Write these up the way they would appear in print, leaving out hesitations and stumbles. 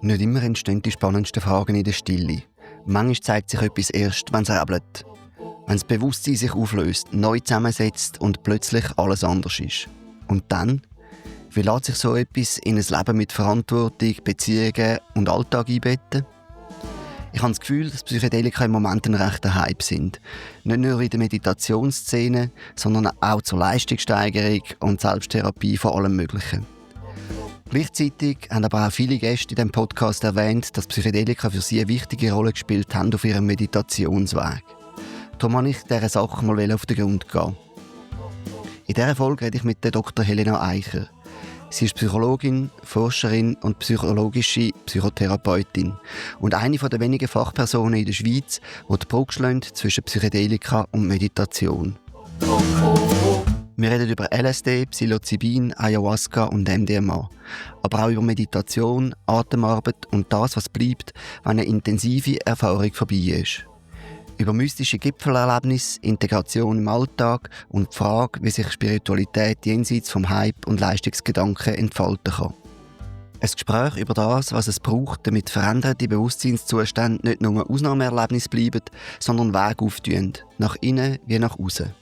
Nicht immer entstehen die spannendsten Fragen in der Stille. Manchmal zeigt sich etwas erst, wenn es rebelt. Wenn das Bewusstsein sich auflöst, neu zusammensetzt und plötzlich alles anders ist. Und dann? Wie lässt sich so etwas in ein Leben mit Verantwortung, Beziehungen und Alltag einbetten? Ich habe das Gefühl, dass Psychedelika im Moment ein rechter Hype sind. Nicht nur in der Meditationsszene, sondern auch zur Leistungssteigerung und Selbsttherapie von allem Möglichen. Gleichzeitig haben aber auch viele Gäste in diesem Podcast erwähnt, dass Psychedelika für sie eine wichtige Rolle gespielt haben auf ihrem Meditationsweg. Darum wollte ich dieser Sache mal auf den Grund gehen. In dieser Folge rede ich mit der Dr. Helena Eicher. Sie ist Psychologin, Forscherin und psychologische Psychotherapeutin und eine der wenigen Fachpersonen in der Schweiz, die die Brücke schlägt zwischen Psychedelika und Meditation. Wir reden über LSD, Psilocybin, Ayahuasca und MDMA, aber auch über Meditation, Atemarbeit und das, was bleibt, wenn eine intensive Erfahrung vorbei ist. Über mystische Gipfelerlebnisse, Integration im Alltag und die Frage, wie sich Spiritualität jenseits vom Hype und Leistungsgedanken entfalten kann. Ein Gespräch über das, was es braucht, damit veränderte Bewusstseinszustände nicht nur Ausnahmeerlebnisse bleiben, sondern Wege auftun, nach innen wie nach außen.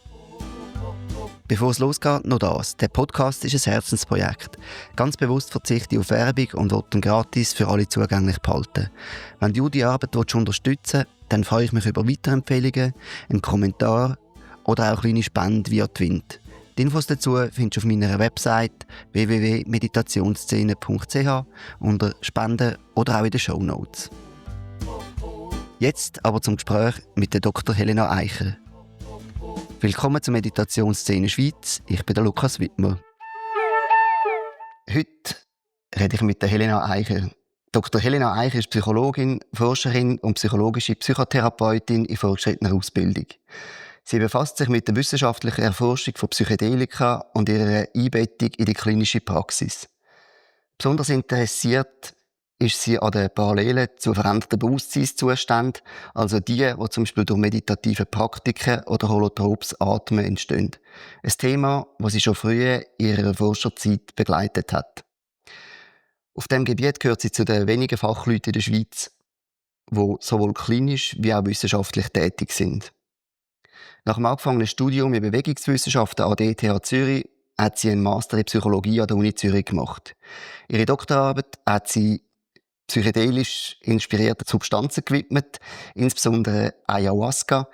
Bevor es losgeht, noch das. Der Podcast ist ein Herzensprojekt. Ganz bewusst verzichte ich auf Werbung und will ihn gratis für alle zugänglich behalten. Wenn du die Arbeit unterstützen willst, dann freue ich mich über Weiterempfehlungen, einen Kommentar oder auch kleine Spenden via Twint. Die Infos dazu findest du auf meiner Website www.meditationsszene.ch unter Spenden oder auch in den Shownotes. Jetzt aber zum Gespräch mit der Dr. Helena Eicher. Willkommen zur Meditationsszene Schweiz. Ich bin der Lukas Wittmer. Heute rede ich mit der Helena Eicher. Dr. Helena Eicher ist Psychologin, Forscherin und psychologische Psychotherapeutin in fortgeschrittener Ausbildung. Sie befasst sich mit der wissenschaftlichen Erforschung von Psychedelika und ihrer Einbettung in die klinische Praxis. Besonders interessiert ist sie an den Parallelen zu veränderten Bewusstseinszuständen, also die zum Beispiel durch meditative Praktiken oder holotropes Atmen entstehen. Ein Thema, das sie schon früh in ihrer Forscherzeit begleitet hat. Auf diesem Gebiet gehört sie zu den wenigen Fachleuten in der Schweiz, die sowohl klinisch wie auch wissenschaftlich tätig sind. Nach dem angefangenen Studium in Bewegungswissenschaften an der ETH Zürich hat sie einen Master in Psychologie an der Uni Zürich gemacht. Ihre Doktorarbeit hat sie psychedelisch inspirierten Substanzen gewidmet, insbesondere Ayahuasca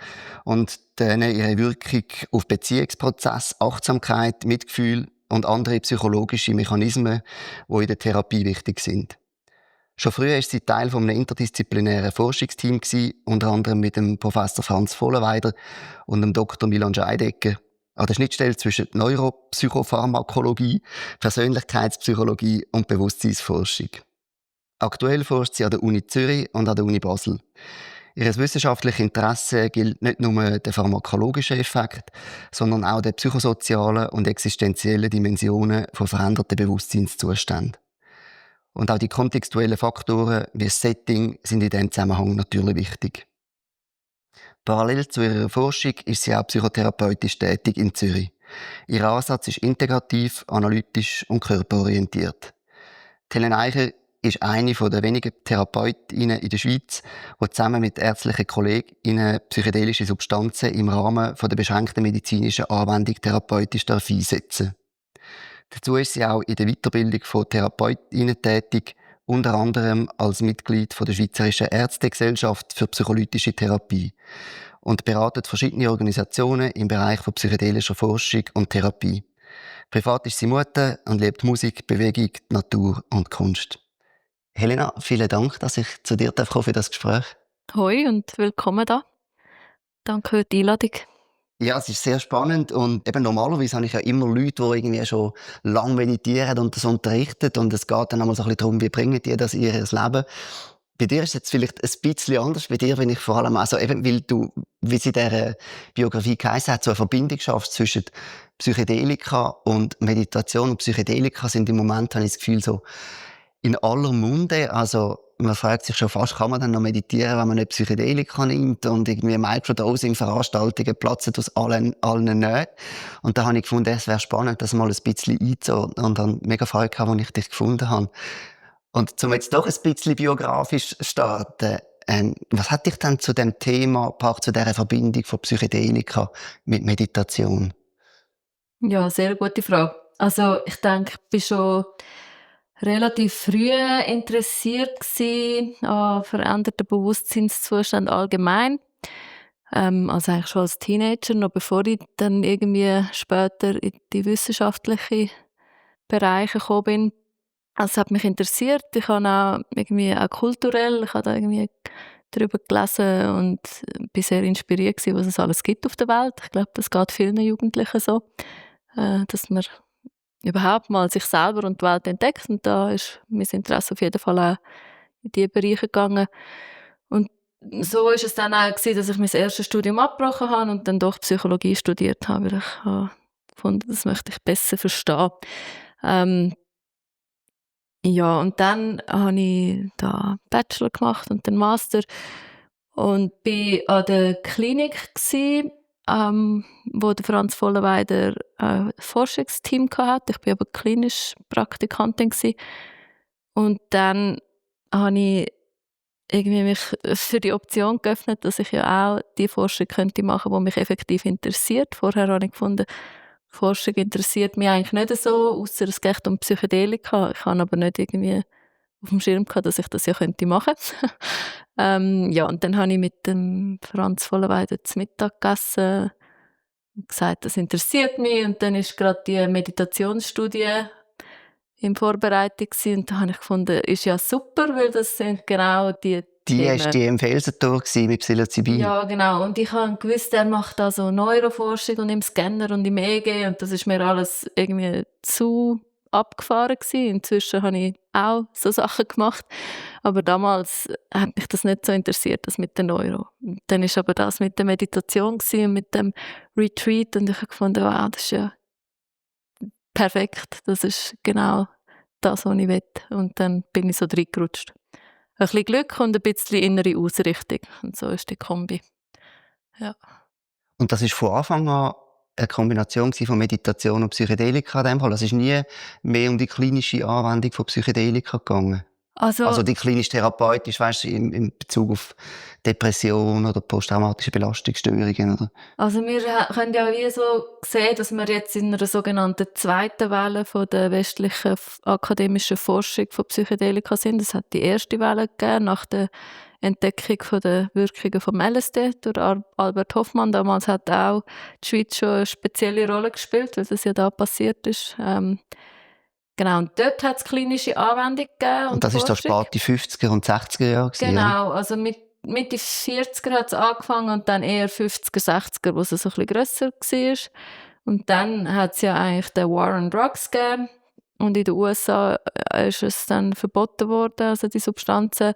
und denen ihre Wirkung auf Beziehungsprozess, Achtsamkeit, Mitgefühl und andere psychologische Mechanismen, die in der Therapie wichtig sind. Schon früher war sie Teil eines interdisziplinären Forschungsteams, unter anderem mit dem Professor Franz Vollenweider und dem Dr. Milan Scheidegger, an der Schnittstelle zwischen Neuropsychopharmakologie, Persönlichkeitspsychologie und Bewusstseinsforschung. Aktuell forscht sie an der Uni Zürich und an der Uni Basel. Ihr wissenschaftliches Interesse gilt nicht nur den pharmakologischen Effekt, sondern auch den psychosozialen und existenziellen Dimensionen von veränderten Bewusstseinszuständen. Und auch die kontextuellen Faktoren wie das Setting sind in diesem Zusammenhang natürlich wichtig. Parallel zu ihrer Forschung ist sie auch psychotherapeutisch tätig in Zürich. Ihr Ansatz ist integrativ, analytisch und körperorientiert. Helena Eicher ist eine der wenigen Therapeutinnen in der Schweiz, die zusammen mit ärztlichen Kolleginnen psychedelische Substanzen im Rahmen der beschränkten medizinischen Anwendung therapeutisch einsetzen. Dazu ist sie auch in der Weiterbildung von Therapeutinnen tätig, unter anderem als Mitglied der Schweizerischen Ärztegesellschaft für psycholytische Therapie und beratet verschiedene Organisationen im Bereich von psychedelischer Forschung und Therapie. Privat ist sie Mutter und liebt Musik, Bewegung, Natur und Kunst. Helena, vielen Dank, dass ich zu dir für das Gespräch. Hoi und willkommen da. Danke für die Einladung. Ja, es ist sehr spannend und eben normalerweise habe ich ja immer Leute, die irgendwie schon lange meditieren und das unterrichten und es geht dann einmal so ein bisschen darum, wie bringen die das in ihr Leben. Bei dir ist es jetzt vielleicht ein bisschen anders. Bei dir bin ich vor allem also eben, weil du, wie sie in dieser Biografie geheißen hat, so eine Verbindung schaffst zwischen Psychedelika und Meditation. Und Psychedelika sind im Moment, habe ich das Gefühl, so in aller Munde. Also man fragt sich schon fast, kann man dann noch meditieren, wenn man nicht Psychedelika nimmt und irgendwie Microdosing-Veranstaltungen platzen aus allen Nähten. Und da habe ich gefunden, es wäre spannend, das mal ein bisschen einzuordnen und dann mega Freude gehabt, als ich dich gefunden habe. Und um jetzt doch ein bisschen biografisch zu starten, was hat dich dann zu dem Thema gebracht, zu dieser Verbindung von Psychedelika mit Meditation? Ja, sehr gute Frage. Also ich denke, ich bin schon relativ früh interessiert an veränderten Bewusstseinszuständen allgemein. Also eigentlich schon als Teenager, noch bevor ich dann irgendwie später in die wissenschaftlichen Bereiche gekommen bin. Also es hat mich interessiert. Ich habe auch irgendwie auch kulturell, ich habe da irgendwie darüber gelesen und bin sehr inspiriert gewesen, was es alles gibt auf der Welt. Ich glaube, das geht vielen Jugendlichen so, dass man überhaupt mal sich selber und die Welt entdeckt. Und da ist mein Interesse auf jeden Fall auch in diese Bereiche gegangen. Und so ist es dann auch gewesen, dass ich mein erstes Studium abgebrochen habe und dann doch Psychologie studiert habe, weil ich habe gefunden, das möchte ich besser verstehen. Ja, und dann habe ich da Bachelor gemacht und den Master und bin an der Klinik gsi, wo der Franz Vollenweider ein Forschungsteam hatte. Ich bin aber klinisch Praktikantin gsi. Und dann habe ich irgendwie mich für die Option geöffnet, dass ich ja auch die Forschung könnte machen, die mich effektiv interessiert. Vorher habe ich gefunden, Forschung interessiert mich eigentlich nicht so, ausser es geht um Psychedelika. Ich habe aber nicht irgendwie auf dem Schirm gehabt, dass ich das ja könnte machen. Ja, und dann habe ich mit dem Franz Vollenweider zu Mittag gegessen und gesagt, das interessiert mich. Und dann ist gerade die Meditationsstudie in Vorbereitung gewesen. Und da habe ich gefunden, ist ja super, weil das sind genau die Die Themen. war die im Felsentor mit Psilocybin. Ja, genau. Und ich habe gewusst, er macht da so Neuroforschung und im Scanner und im EEG und das ist mir alles irgendwie zu abgefahren gewesen. Inzwischen habe ich auch so Sachen gemacht, aber damals hat mich das nicht so interessiert, das mit der Neuro. Und dann ist aber das mit der Meditation gewesen und mit dem Retreat und ich habe gefunden, wow, das ist ja perfekt. Das ist genau das, was ich will. Und dann bin ich so reingerutscht. Ein bisschen Glück und ein bisschen innere Ausrichtung. Und so ist die Kombi. Ja. Und das ist von Anfang an eine Kombination von Meditation und Psychedelika in dem Fall. Es ist nie mehr um die klinische Anwendung von Psychedelika gegangen. Also die klinisch therapeutisch, weißt du, in Bezug auf Depression oder posttraumatische Belastungsstörungen, oder? Also wir können ja wie so sehen, dass wir jetzt in einer sogenannten zweiten Welle von der westlichen akademischen Forschung von Psychedelika sind. Es hat die erste Welle gegeben nach der Entdeckung von der Wirkungen vom LSD durch Albert Hoffmann. Damals hat auch die Schweiz schon eine spezielle Rolle gespielt, weil das ja da passiert ist. Genau, und dort hat es klinische Anwendung gegeben Und das ist so spät die 50er und 60er Jahre gewesen, genau, also Mitte 40er hat es angefangen und dann eher 50er, 60er, wo es so ein bisschen grösser war. Und dann hat es ja eigentlich den War on Drugs gegeben. Und in den USA ist es dann verboten worden, also die Substanzen.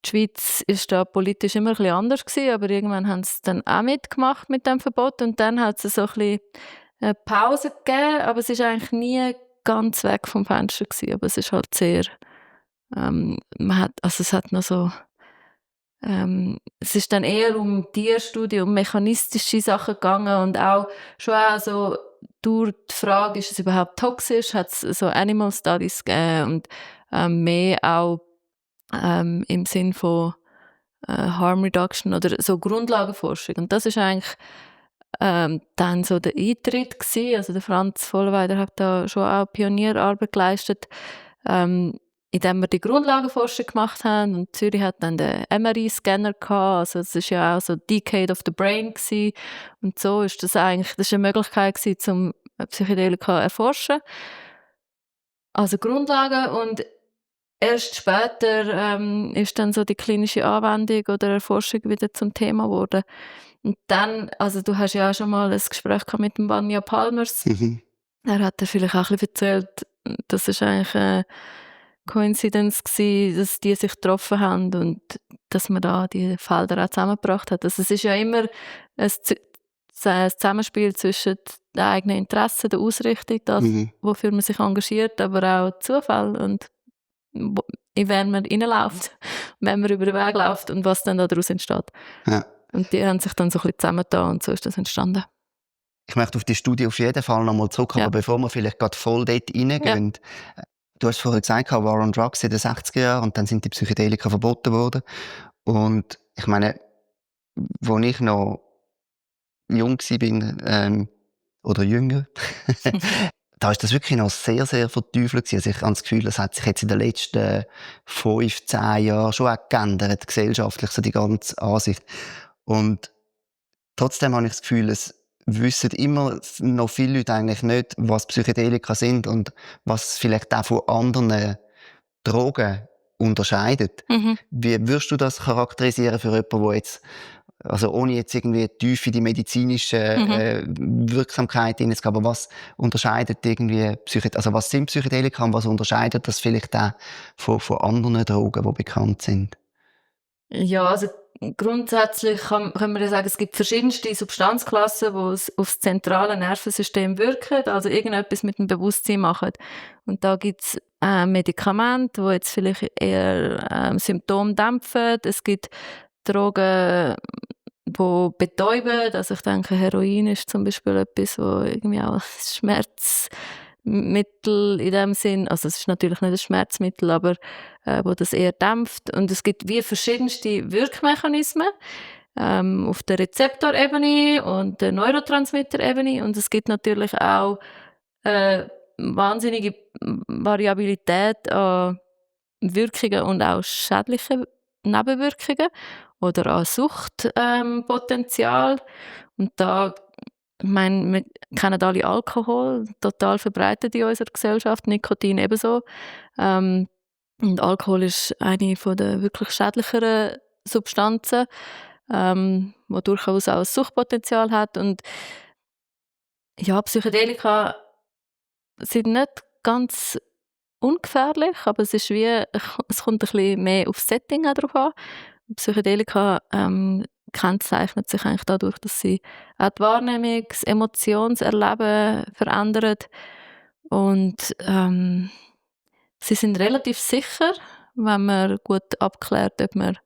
Die Schweiz ist da politisch immer ein bisschen anders gewesen, aber irgendwann haben sie dann auch mitgemacht mit dem Verbot. Und dann hat es so ein bisschen eine Pause gegeben, aber es ist eigentlich nie ganz weg vom Fenster gewesen. Aber es ist halt sehr, es hat noch so, es ist dann eher um Tierstudien, um mechanistische Sachen gegangen und auch schon auch so durch die Frage, ist es überhaupt toxisch, hat es so Animal Studies gegeben und mehr auch im Sinn von Harm Reduction oder so Grundlagenforschung. Und das ist eigentlich dann so der Eintritt gewesen. Also der Franz Vollenweider hat da schon auch Pionierarbeit geleistet, indem wir die Grundlagenforschung gemacht haben. Und Zürich hat dann den MRI-Scanner gehabt. Also es ist ja auch so Decade of the Brain gewesen. Und so ist das eigentlich, das ist eine Möglichkeit gewesen, zum Psychedelika zu erforschen. Also Grundlagen und erst später ist dann so die klinische Anwendung oder Erforschung wieder zum Thema geworden. Und dann, also du hast ja auch schon mal ein Gespräch gehabt mit dem Vanya Palmers. Mhm. Er hat dir vielleicht auch ein bisschen erzählt, das ist eigentlich eine Coincidence gewesen, dass die sich getroffen haben und dass man da die Felder auch zusammengebracht hat. Also es ist ja immer ein Zusammenspiel zwischen den eigenen Interessen, der Ausrichtung, das, wofür man sich engagiert, aber auch Zufall und in wen man reinläuft, wenn man über den Weg läuft und was dann daraus entsteht. Ja. Und die haben sich dann so ein bisschen zusammengetan und so ist das entstanden. Ich möchte auf die Studie auf jeden Fall noch mal zurückkommen, Ja. bevor wir vielleicht gerade voll dort reingehen. Du hast vorher gesagt, War on Drugs in den 60er Jahren und dann sind die Psychedelika verboten worden. Und ich meine, als ich noch jung war, oder jünger, da ist das wirklich noch sehr, sehr verteufelt gewesen. Also ich habe das Gefühl, das hat sich jetzt in den letzten 5, 10 Jahren schon auch geändert, gesellschaftlich, so die ganze Ansicht. Und trotzdem habe ich das Gefühl, es wissen immer noch viele Leute eigentlich nicht, was Psychedelika sind und was vielleicht auch von anderen Drogen unterscheidet. Mhm. Wie würdest du das charakterisieren für jemanden, der jetzt, also ohne jetzt irgendwie tief in die medizinische Wirksamkeit hineinzugehen, aber was unterscheidet irgendwie also was sind Psychedelika und was unterscheidet das vielleicht auch von anderen Drogen, die bekannt sind? Ja, also grundsätzlich können wir ja sagen, es gibt verschiedenste Substanzklassen, die aufs zentrale Nervensystem wirken, also irgendetwas mit dem Bewusstsein machen. Und da gibt's Medikamente, die jetzt vielleicht eher Symptome dämpfen. Es gibt Drogen, die betäuben. Also ich denke, Heroin ist zum Beispiel etwas, wo irgendwie auch Schmerzmittel in dem Sinn, also es ist natürlich nicht ein Schmerzmittel, aber wo das eher dämpft. Und es gibt wie verschiedenste Wirkmechanismen auf der Rezeptorebene und der Neurotransmitterebene. Und es gibt natürlich auch wahnsinnige Variabilität an Wirkungen und auch schädliche Nebenwirkungen oder an Suchtpotenzial. Und da, ich meine, wir kennen alle Alkohol, total verbreitet in unserer Gesellschaft, Nikotin ebenso. Und Alkohol ist eine von der wirklich schädlicheren Substanzen, die durchaus auch ein Suchtpotenzial hat. Und ja, Psychedelika sind nicht ganz ungefährlich, aber es ist wie, es kommt ein bisschen mehr aufs Setting auch drauf an. Psychedelika kennzeichnet sich eigentlich dadurch, dass sie auch die Wahrnehmung, das Emotionserleben verändern. Und sie sind relativ sicher, wenn man gut abklärt, ob man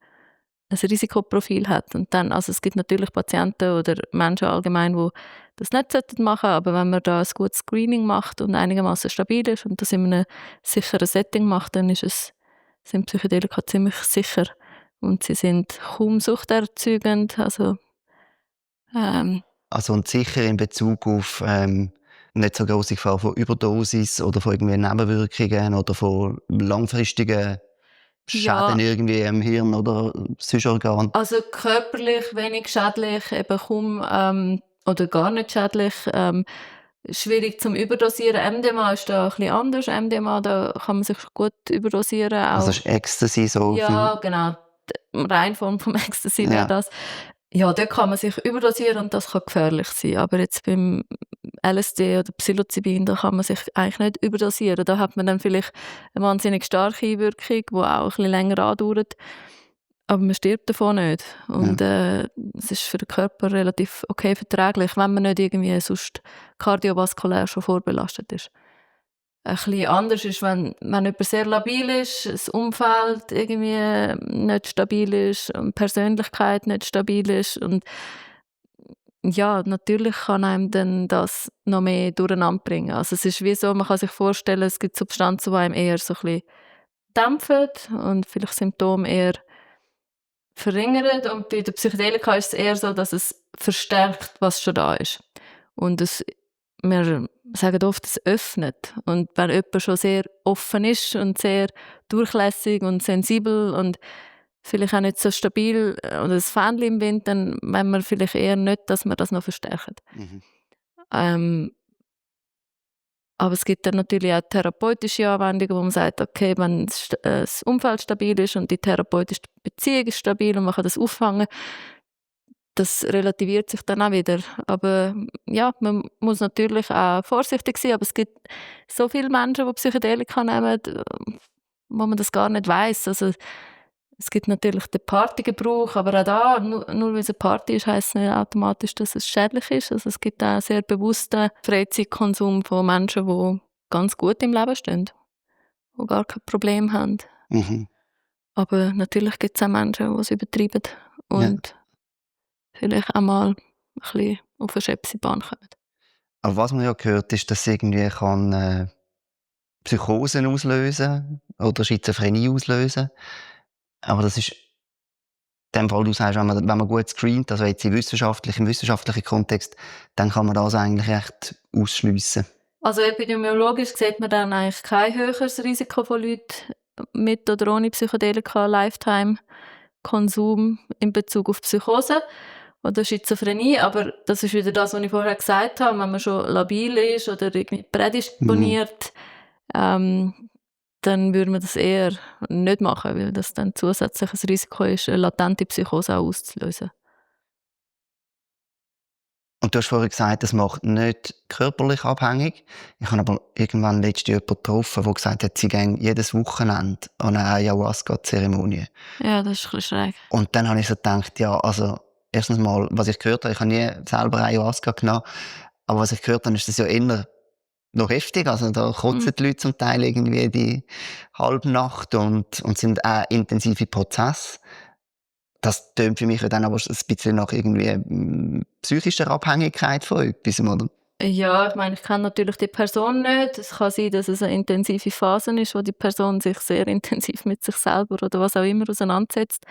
ein Risikoprofil hat. Und dann, also es gibt natürlich Patienten oder Menschen allgemein, die das nicht machen sollten, aber wenn man da ein gutes Screening macht und einigermaßen stabil ist und das in einem sicheren Setting macht, dann sind Psychedelika ziemlich sicher. Und sie sind kaum suchterzeugend. Also Und sicher in Bezug auf nicht so grosse Gefahr von Überdosis oder von irgendwie Nebenwirkungen oder von langfristigen Schäden irgendwie im Hirn oder sonst Organ. Also körperlich wenig schädlich, eben kaum oder gar nicht schädlich. Schwierig zum Überdosieren. MDMA ist da ein bisschen anders. MDMA, da kann man sich gut überdosieren. Auch. Also ist Ecstasy so? Ja, genau. Die Reinform vom Ecstasy wäre das. Ja, dort kann man sich überdosieren und das kann gefährlich sein. Aber jetzt beim LSD oder Psilocybin, da kann man sich eigentlich nicht überdosieren. Da hat man dann vielleicht eine wahnsinnig starke Wirkung, die auch ein bisschen länger andauert. Aber man stirbt davon nicht. Und es ist für den Körper relativ okay verträglich, wenn man nicht irgendwie sonst kardiovaskulär schon vorbelastet ist. Ein bisschen anders ist, wenn jemand sehr labil ist, das Umfeld irgendwie nicht stabil ist und die Persönlichkeit nicht stabil ist. Und ja, natürlich kann einem dann das noch mehr durcheinander bringen. Also es ist wie so, man kann sich vorstellen, es gibt Substanzen, die einem eher so ein bisschen dämpfen und vielleicht Symptome eher verringert. Und bei der Psychedelika ist es eher so, dass es verstärkt, was schon da ist. Und wir sagen oft, es öffnet. Und wenn jemand schon sehr offen ist und sehr durchlässig und sensibel und vielleicht auch nicht so stabil oder ein Fähnchen im Wind, dann wollen wir vielleicht eher nicht, dass wir das noch verstärken. Aber es gibt dann natürlich auch therapeutische Anwendungen, wo man sagt, okay, wenn das Umfeld stabil ist und die therapeutische Beziehung ist stabil und man kann das auffangen, das relativiert sich dann auch wieder. Aber ja, man muss natürlich auch vorsichtig sein, aber es gibt so viele Menschen, die Psychedelika nehmen, wo man das gar nicht weiss. Also es gibt natürlich den Partygebrauch, aber auch da, nur weil es eine Party ist, heisst es nicht automatisch, dass es schädlich ist. Also es gibt auch sehr bewussten Freizeitkonsum von Menschen, die ganz gut im Leben stehen, die gar kein Problem haben. Mhm. Aber natürlich gibt es auch Menschen, die es übertreiben Ja. und vielleicht auch mal ein bisschen auf eine Schöpsibahn kommen. Aber was man ja gehört, ist, dass es irgendwie kann, Psychosen auslösen oder Schizophrenie auslösen. Aber das ist in dem Fall, du sagst, wenn man gut screent, also jetzt im wissenschaftlichen Kontext, dann kann man das eigentlich echt ausschliessen. Also epidemiologisch sieht man dann eigentlich kein höheres Risiko von Leuten mit oder ohne Psychedelika, Lifetime-Konsum in Bezug auf Psychose oder Schizophrenie. Aber das ist wieder das, was ich vorher gesagt habe. Wenn man schon labil ist oder irgendwie prädisponiert, dann würde man das eher nicht machen, weil das dann zusätzliches Risiko ist, eine latente Psychose auch auszulösen. Und du hast vorhin gesagt, das macht nicht körperlich abhängig. Ich habe aber irgendwann letztens jemanden getroffen, der gesagt hat, sie gehen jedes Wochenende an eine Ayahuasca-Zeremonie. Ja, das ist ein bisschen schräg. Und dann habe ich so gedacht, ja, also erstens mal, was ich gehört habe, ich habe nie selber Ayahuasca genommen, aber was ich gehört habe, ist das ja eher noch heftig. Also da kotzen die Leute zum Teil irgendwie die Halbnacht und sind auch intensive Prozesse. Das tönt für mich ja dann aber ein bisschen nach irgendwie psychischer Abhängigkeit von etwas, oder? Ja, ich meine, ich kenne natürlich die Person nicht. Es kann sein, dass es eine intensive Phase ist, wo die Person sich sehr intensiv mit sich selber oder was auch immer auseinandersetzt.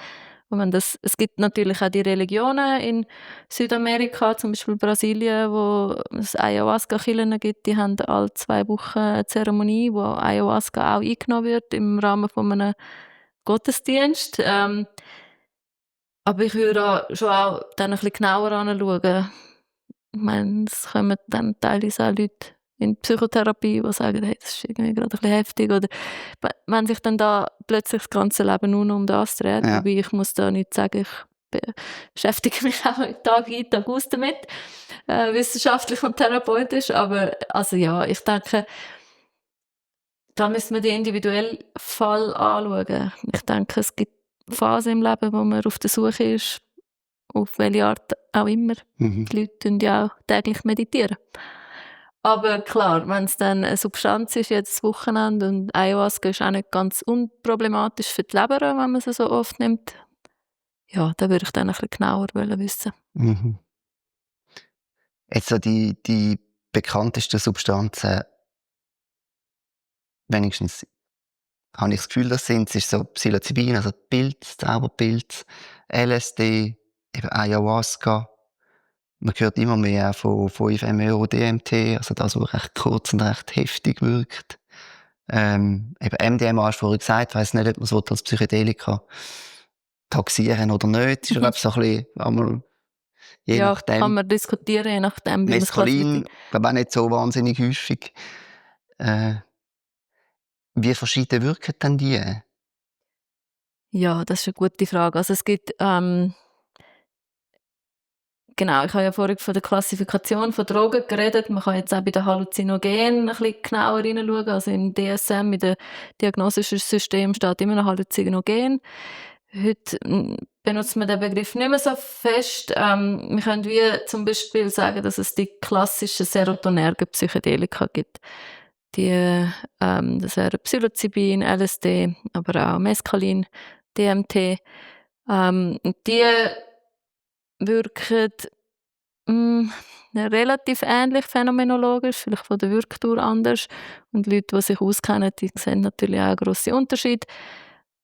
Und wenn das, es gibt natürlich auch die Religionen in Südamerika, zum Beispiel Brasilien, wo es Ayahuasca-Kirchen gibt, die haben alle 2 Wochen eine Zeremonie, wo Ayahuasca auch eingenommen wird im Rahmen von einem Gottesdienst. Aber ich würde schon auch dann ein bisschen genauer anschauen. Ich meine, es kommen dann teilweise auch Leute in Psychotherapie, die sagen, hey, das ist irgendwie gerade ein bisschen heftig. Oder wenn sich dann da plötzlich das ganze Leben nur noch um das dreht, Ja. wobei ich muss da nicht sagen, ich beschäftige mich auch Tag ein, Tag aus damit, wissenschaftlich und therapeutisch. Aber also ja, ich denke, da müssen wir den individuellen Fall anschauen. Ich denke, es gibt Phasen im Leben, wo man auf der Suche ist, auf welche Art auch immer. Mhm. Die Leute tun ja auch täglich meditieren. Aber klar, wenn es dann eine Substanz ist, jetzt das Wochenende, und Ayahuasca ist auch nicht ganz unproblematisch für die Leber, wenn man sie so oft nimmt, ja, da würde ich dann ein bisschen genauer wissen. Mhm. Jetzt so die bekanntesten Substanzen, wenigstens habe ich das Gefühl, das ist so Psilocybin, also Pilz, Zauberpilz, LSD, eben Ayahuasca. Man hört immer mehr von 5-MeO-DMT, also das, was recht kurz und recht heftig wirkt. Eben MDMA hast du vorhin gesagt, ich weiss nicht, ob man es als Psychedelika taxieren oder nicht. Das ist, glaube ich, so ein bisschen, einmal, je Ja, kann nachdem. man diskutieren, je nachdem, wie man es Mescalin, klassifiziert. glaube auch nicht so wahnsinnig häufig. Äh, Wie verschieden wirken denn die? Ja, das ist eine gute Frage. Also es gibt, genau, ich habe ja vorhin von der Klassifikation von Drogen geredet. Man kann jetzt auch bei den Halluzinogenen ein bisschen genauer hineinschauen. Also im DSM, in dem diagnostischen System, steht immer noch Halluzinogen. Heute benutzt man den Begriff nicht mehr so fest. Wir können wie zum Beispiel sagen, dass es die klassischen serotonergen Psychedelika gibt. Die, das wären Psilocybin, LSD, aber auch Mescalin, DMT. Die wirken hm, relativ ähnlich phänomenologisch, vielleicht von der Wirktour anders. Und Leute, die sich auskennen, die sehen natürlich auch grosse Unterschiede.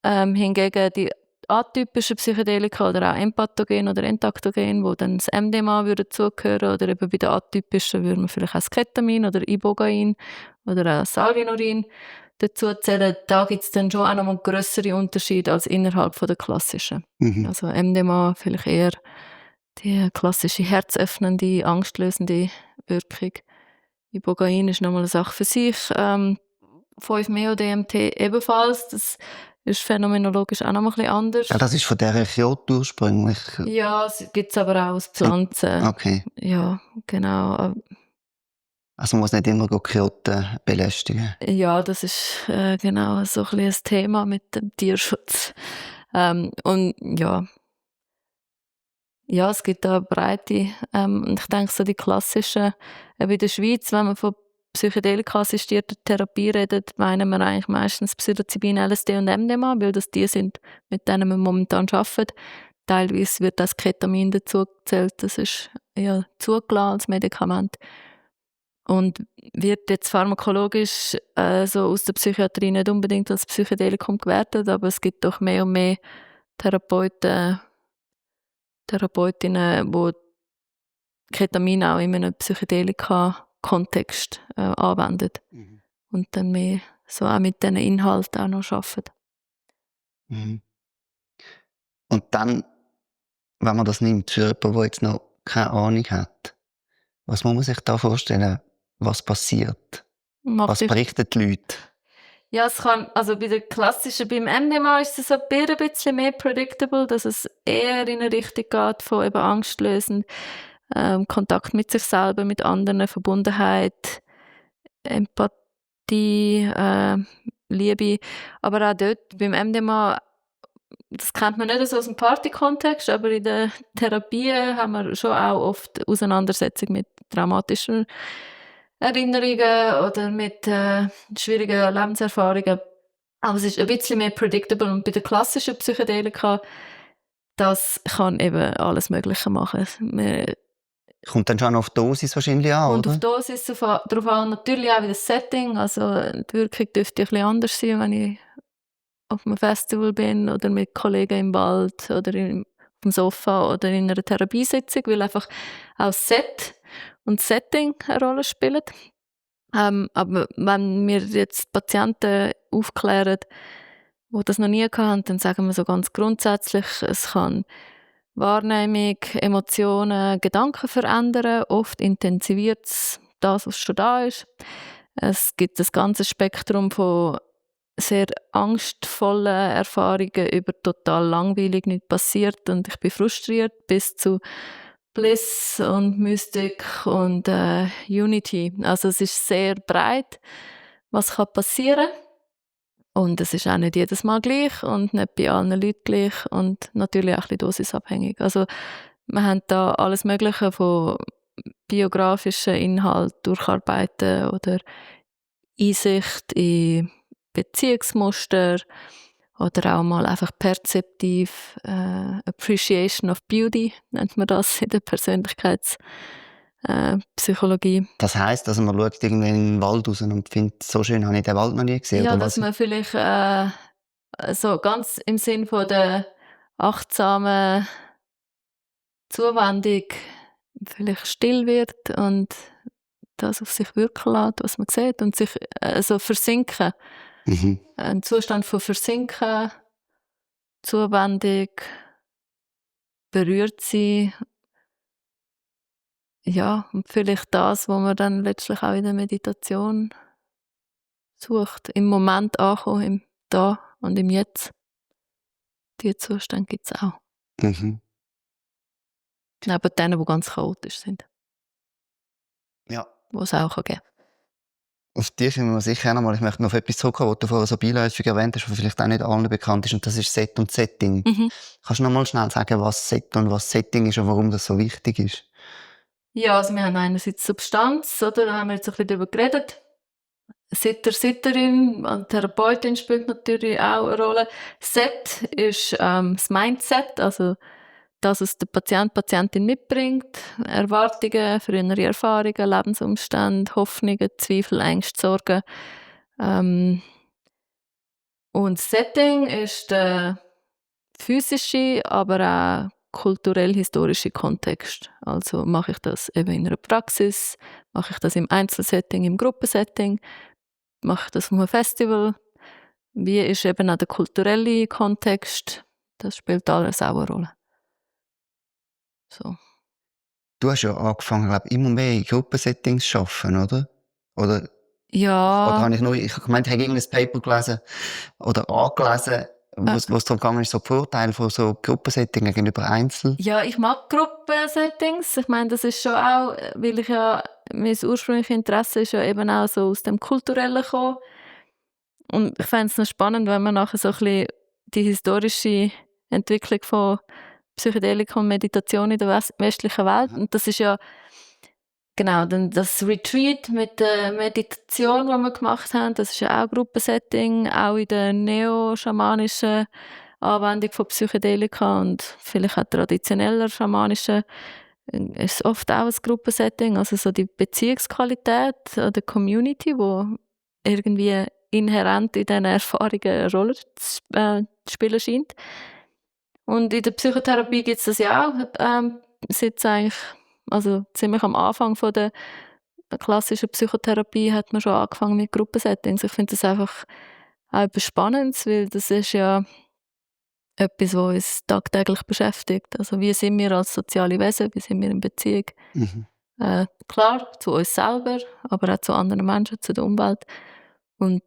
Hingegen die atypischen Psychedelika oder auch Empathogen oder Entaktogen, wo dann das MDMA würde zugehören, oder eben bei den atypischen würde man vielleicht auch das Ketamin oder Ibogain oder auch Salvinorin dazu zählen. Da gibt es dann schon auch noch mal grössere Unterschiede als innerhalb der klassischen. Mhm. Also MDMA vielleicht eher die klassische herzöffnende, angstlösende Wirkung. Ibogain ist nochmal eine Sache für sich. 5-MeO-DMT ebenfalls. Das ist phänomenologisch auch nochmal ein bisschen anders. Ja, das ist von dieser Chiot ursprünglich. Ja, es gibt es aber auch aus Pflanzen. Okay. Ja, genau. Also man muss nicht immer Chiot belästigen. Ja, das ist genau so ein bisschen ein Thema mit dem Tierschutz. Und ja, ja, es gibt da eine Breite. Und ich denke, so die klassischen, in der Schweiz, wenn man von psychedelika-assistierter Therapie reden, meinen wir eigentlich meistens Psilocybin, LSD und MDMA, weil das die sind, mit denen wir momentan arbeiten. Teilweise wird das Ketamin dazu gezählt, das ist ja zugelassen als Medikament. Und wird jetzt pharmakologisch so aus der Psychiatrie nicht unbedingt als Psychedelikum gewertet, aber es gibt doch mehr und mehr Therapeutinnen, die Ketamin auch in einem Psychedelika-Kontext anwenden und dann mehr so auch mit diesen Inhalten auch noch arbeiten. Mhm. Und dann, wenn man das nimmt, für jemanden, der jetzt noch keine Ahnung hat, was muss man sich da vorstellen, was passiert? Was berichten die Leute? Ja, es kann, also bei der klassischen, beim MDMA ist es ein bisschen mehr predictable, dass es eher in eine Richtung geht von eben Angstlösend, Kontakt mit sich selber, mit anderen, Verbundenheit, Empathie, Liebe. Aber auch dort beim MDMA, das kennt man nicht so aus dem Party-Kontext, aber in der Therapie haben wir schon auch oft Auseinandersetzung mit traumatischen Erinnerungen oder mit schwierigen Lebenserfahrungen. Aber es ist ein bisschen mehr predictable. Und bei der klassischen Psychedelika, das kann eben alles Mögliche machen. Kommt dann schon auf die Dosis wahrscheinlich an, und oder? auf die Dosis darauf an, natürlich auch wie das Setting. Also die Wirkung dürfte ein bisschen anders sein, wenn ich auf einem Festival bin oder mit Kollegen im Wald oder auf dem Sofa oder in einer Therapiesitzung, weil einfach auch das Set und das Setting eine Rolle spielen. Aber wenn wir jetzt Patienten aufklären, die das noch nie hatten, dann sagen wir so ganz grundsätzlich, es kann Wahrnehmung, Emotionen, Gedanken verändern. Oft intensiviert es das, was schon da ist. Es gibt das ganze Spektrum von sehr angstvollen Erfahrungen über total langweilig, nichts passiert und ich bin frustriert, bis zu Bliss und Mystik und Unity. Also es ist sehr breit, was kann passieren. Und es ist auch nicht jedes Mal gleich und nicht bei allen Leuten gleich und natürlich auch ein bisschen dosisabhängig. Also wir haben da alles Mögliche von biografischen Inhalt durcharbeiten oder Einsicht in Beziehungsmuster oder auch mal einfach perzeptiv Appreciation of Beauty, nennt man das in der Persönlichkeitspsychologie. Das heisst, dass man schaut irgendwie in den Wald raus und findet, so schön habe ich den Wald noch nie gesehen, Ja, oder dass was? man vielleicht so ganz im Sinn von der achtsamen Zuwendung vielleicht still wird und das auf sich wirken lässt, was man sieht und sich so versinken. Mhm. Ein Zustand von Versinken, Zuwendung, berührt sein. Ja, und vielleicht das, was man dann letztlich auch in der Meditation sucht. Im Moment ankommen, im Da und im Jetzt. Diese Zustände gibt es auch. Mhm. Neben denen, die ganz chaotisch sind. Ja. Die es auch geben kann. Auf die kommen wir sicher auch noch mal. Ich möchte noch auf etwas zurückkommen, was du vorher so beiläufig erwähnt hast, was vielleicht auch nicht allen bekannt ist, und das ist Set und Setting. Mhm. Kannst du noch mal schnell sagen, was Set und was Setting ist und warum das so wichtig ist? Ja, also wir haben einerseits Substanz, oder? Da haben wir jetzt ein bisschen darüber geredet. Sitter, Sitterin, Therapeutin spielt natürlich auch eine Rolle. Set ist das Mindset, also das, was der Patient, Patientin mitbringt, Erwartungen, frühere Erfahrungen, Lebensumstände, Hoffnungen, Zweifel, Ängste, Sorgen. Und Setting ist der physische, aber auch kulturell-historische Kontext. Also mache ich das eben in einer Praxis, mache ich das im Einzelsetting, im Gruppensetting, mache ich das auf einem Festival. Wie ist eben auch der kulturelle Kontext? Das spielt alles auch eine Rolle. So. Du hast ja angefangen, glaube ich, immer mehr in Gruppensettings zu arbeiten, oder? Oder Ja, habe ich gemeint, ich habe irgendein Paper gelesen oder angelesen, wo es darum gegangen ist, so Vorteile von so Gruppensettings gegenüber Einzel. ja, ich mag Gruppensettings. Ich meine, das ist schon auch, weil ich ja, mein ursprüngliches Interesse ist ja eben auch so aus dem Kulturellen gekommen. Und ich fände es noch spannend, wenn man nachher so ein bisschen die historische Entwicklung von Psychedelika und Meditation in der westlichen Welt, und das ist ja Genau, dann das Retreat mit der Meditation, die wir gemacht haben, das ist ja auch ein Gruppensetting, auch in der neo-schamanischen Anwendung von Psychedelika und vielleicht auch traditioneller schamanischer, ist oft auch ein Gruppensetting, also so die Beziehungsqualität der Community, wo irgendwie inhärent in diesen Erfahrungen eine Rolle zu spielen scheint. Und in der Psychotherapie gibt es das ja auch, seit eigentlich, also ziemlich am Anfang von der klassischen Psychotherapie hat man schon angefangen mit Gruppensettings. Ich finde das einfach auch etwas Spannendes, weil das ist ja etwas, was uns tagtäglich beschäftigt. Also wie sind wir als soziale Wesen, wie sind wir in Beziehung? Mhm. Klar, zu uns selber, aber auch zu anderen Menschen, zu der Umwelt. Und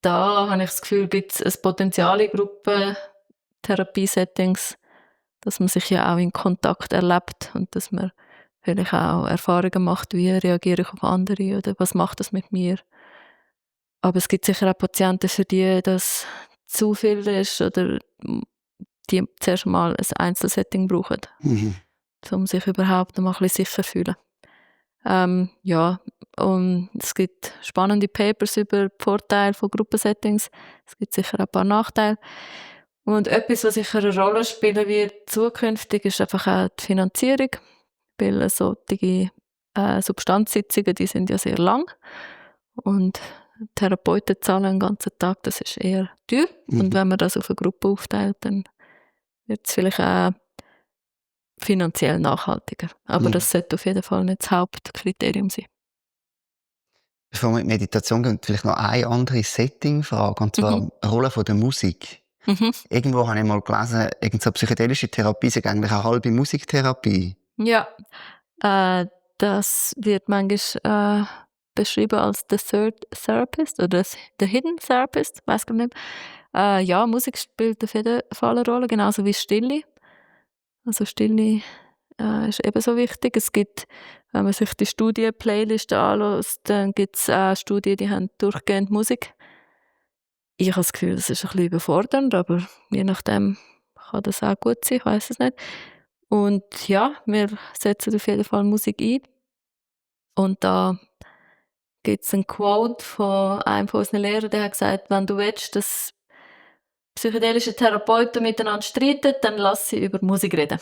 da habe ich das Gefühl, gibt es ein Potenzial in Gruppentherapie-Settings, dass man sich ja auch in Kontakt erlebt und dass man vielleicht auch Erfahrungen macht, wie reagiere ich auf andere oder was macht das mit mir. Aber es gibt sicher auch Patienten, für die das zu viel ist oder die zuerst mal ein Einzelsetting brauchen, Mhm. um sich überhaupt noch mal ein bisschen sicher zu fühlen. Ja, und es gibt spannende Papers über die Vorteile von Gruppensettings. Es gibt sicher auch ein paar Nachteile. Und etwas, was sicher eine Rolle spielen wird zukünftig, ist einfach auch die Finanzierung. Weil solche Substanzsitzungen, die sind ja sehr lang. Und Therapeuten zahlen einen ganzen Tag, das ist eher teuer. Und Mhm. wenn man das auf eine Gruppe aufteilt, dann wird es vielleicht auch finanziell nachhaltiger. Aber Mhm. das sollte auf jeden Fall nicht das Hauptkriterium sein. Bevor wir in die Meditation gehen, vielleicht noch eine andere Setting-Frage, und zwar Mhm. die Rolle von der Musik. Mhm. Irgendwo habe ich mal gelesen, irgend so psychedelische Therapie ist eigentlich eine halbe Musiktherapie. Ja, das wird manchmal beschrieben als the third therapist oder the hidden therapist, weiß gar nicht. Ja, Musik spielt auf jeden Fall eine Rolle, genauso wie Stille. Also Stille ist ebenso wichtig. Es gibt, wenn man sich die Studien-Playlisten anschaut, dann gibt es Studien, die haben durchgehend Musik. Ich habe das Gefühl, das ist ein bisschen überfordernd, aber je nachdem kann das auch gut sein, ich weiss es nicht. Und ja, wir setzen auf jeden Fall Musik ein. Und da gibt es ein Quote von einem von unseren Lehrern, der hat gesagt, wenn du willst, dass psychedelische Therapeuten miteinander streiten, dann lass sie über Musik reden.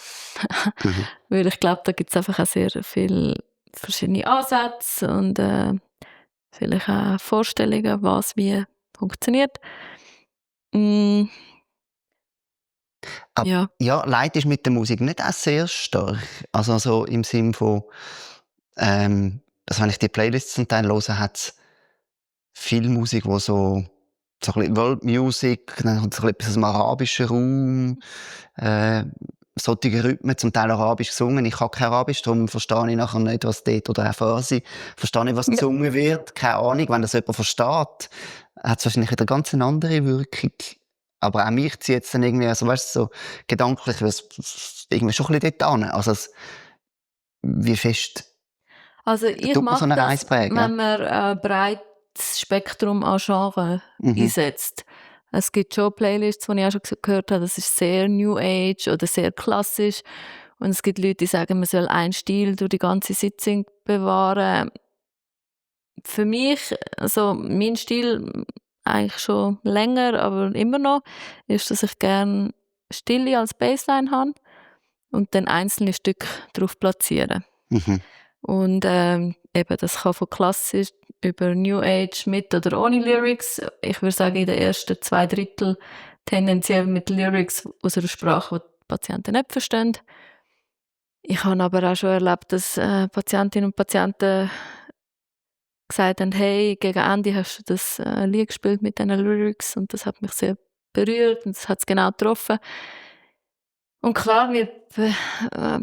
Mhm. Weil ich glaube, da gibt es einfach auch sehr viele verschiedene Ansätze und vielleicht auch Vorstellungen, was wie funktioniert. Mm, Aber ja. ja, Leid ist mit der Musik nicht auch sehr stark. Also so im Sinn von, also wenn ich die Playlists zum Teil höre, hat es viel Musik, wo so ein bisschen World Music, dann kommt so ein bisschen aus dem arabischen Raum, äh, solche Rhythmen, zum Teil arabisch gesungen. Ich kann kein Arabisch, darum verstehe ich nachher nicht, was dort, oder auch Farsi, verstehe nicht, was Ja. gesungen wird. Keine Ahnung, wenn das jemand versteht, hat es wahrscheinlich wieder ganz eine andere Wirkung. Aber auch mich zieht es dann irgendwie, also weißt du, so gedanklich, irgendwie schon ein bisschen dort hin. Also wie fest Also ich tut man so mache eine das, Reise prägen? wenn man ein breites Spektrum an Genres Mhm. einsetzt. Es gibt schon Playlists, die ich auch schon gehört habe, das ist sehr New Age oder sehr klassisch. Und es gibt Leute, die sagen, man soll einen Stil durch die ganze Sitzung bewahren. Für mich, also mein Stil eigentlich schon länger, aber immer noch, ist, dass ich gerne Stille als Bassline habe und dann einzelne Stücke darauf platzieren. Mhm. Und eben, das kann von klassisch über New Age mit oder ohne Lyrics. Ich würde sagen, in den ersten 2 Drittel tendenziell mit Lyrics aus einer Sprache, die die Patienten nicht verstehen. Ich habe aber auch schon erlebt, dass Patientinnen und Patienten gesagt haben, hey, gegen Ende hast du das Lied gespielt mit diesen Lyrics und das hat mich sehr berührt und das hat es genau getroffen. Und klar, wir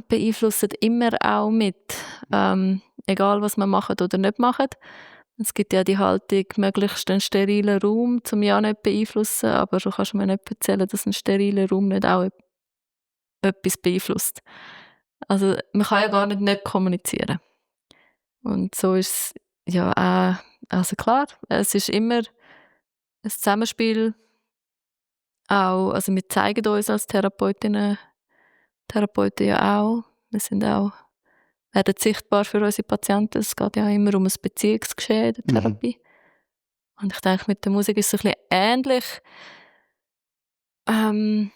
beeinflussen immer auch mit, egal was wir machen oder nicht machen. Es gibt ja die Haltung, möglichst einen sterilen Raum, zum ja nicht beeinflussen, aber du kannst mir nicht erzählen, dass ein steriler Raum nicht auch etwas beeinflusst. Also man kann ja gar nicht kommunizieren. Und so ist es ja auch, also klar, es ist immer ein Zusammenspiel auch, also wir zeigen uns als Therapeutinnen, Therapeuten ja auch, wir sind auch werden sichtbar für unsere Patienten. Es geht ja immer um ein Beziehungsgeschehen in der Therapie. Und ich denke, mit der Musik ist es ein bisschen ähnlich. Man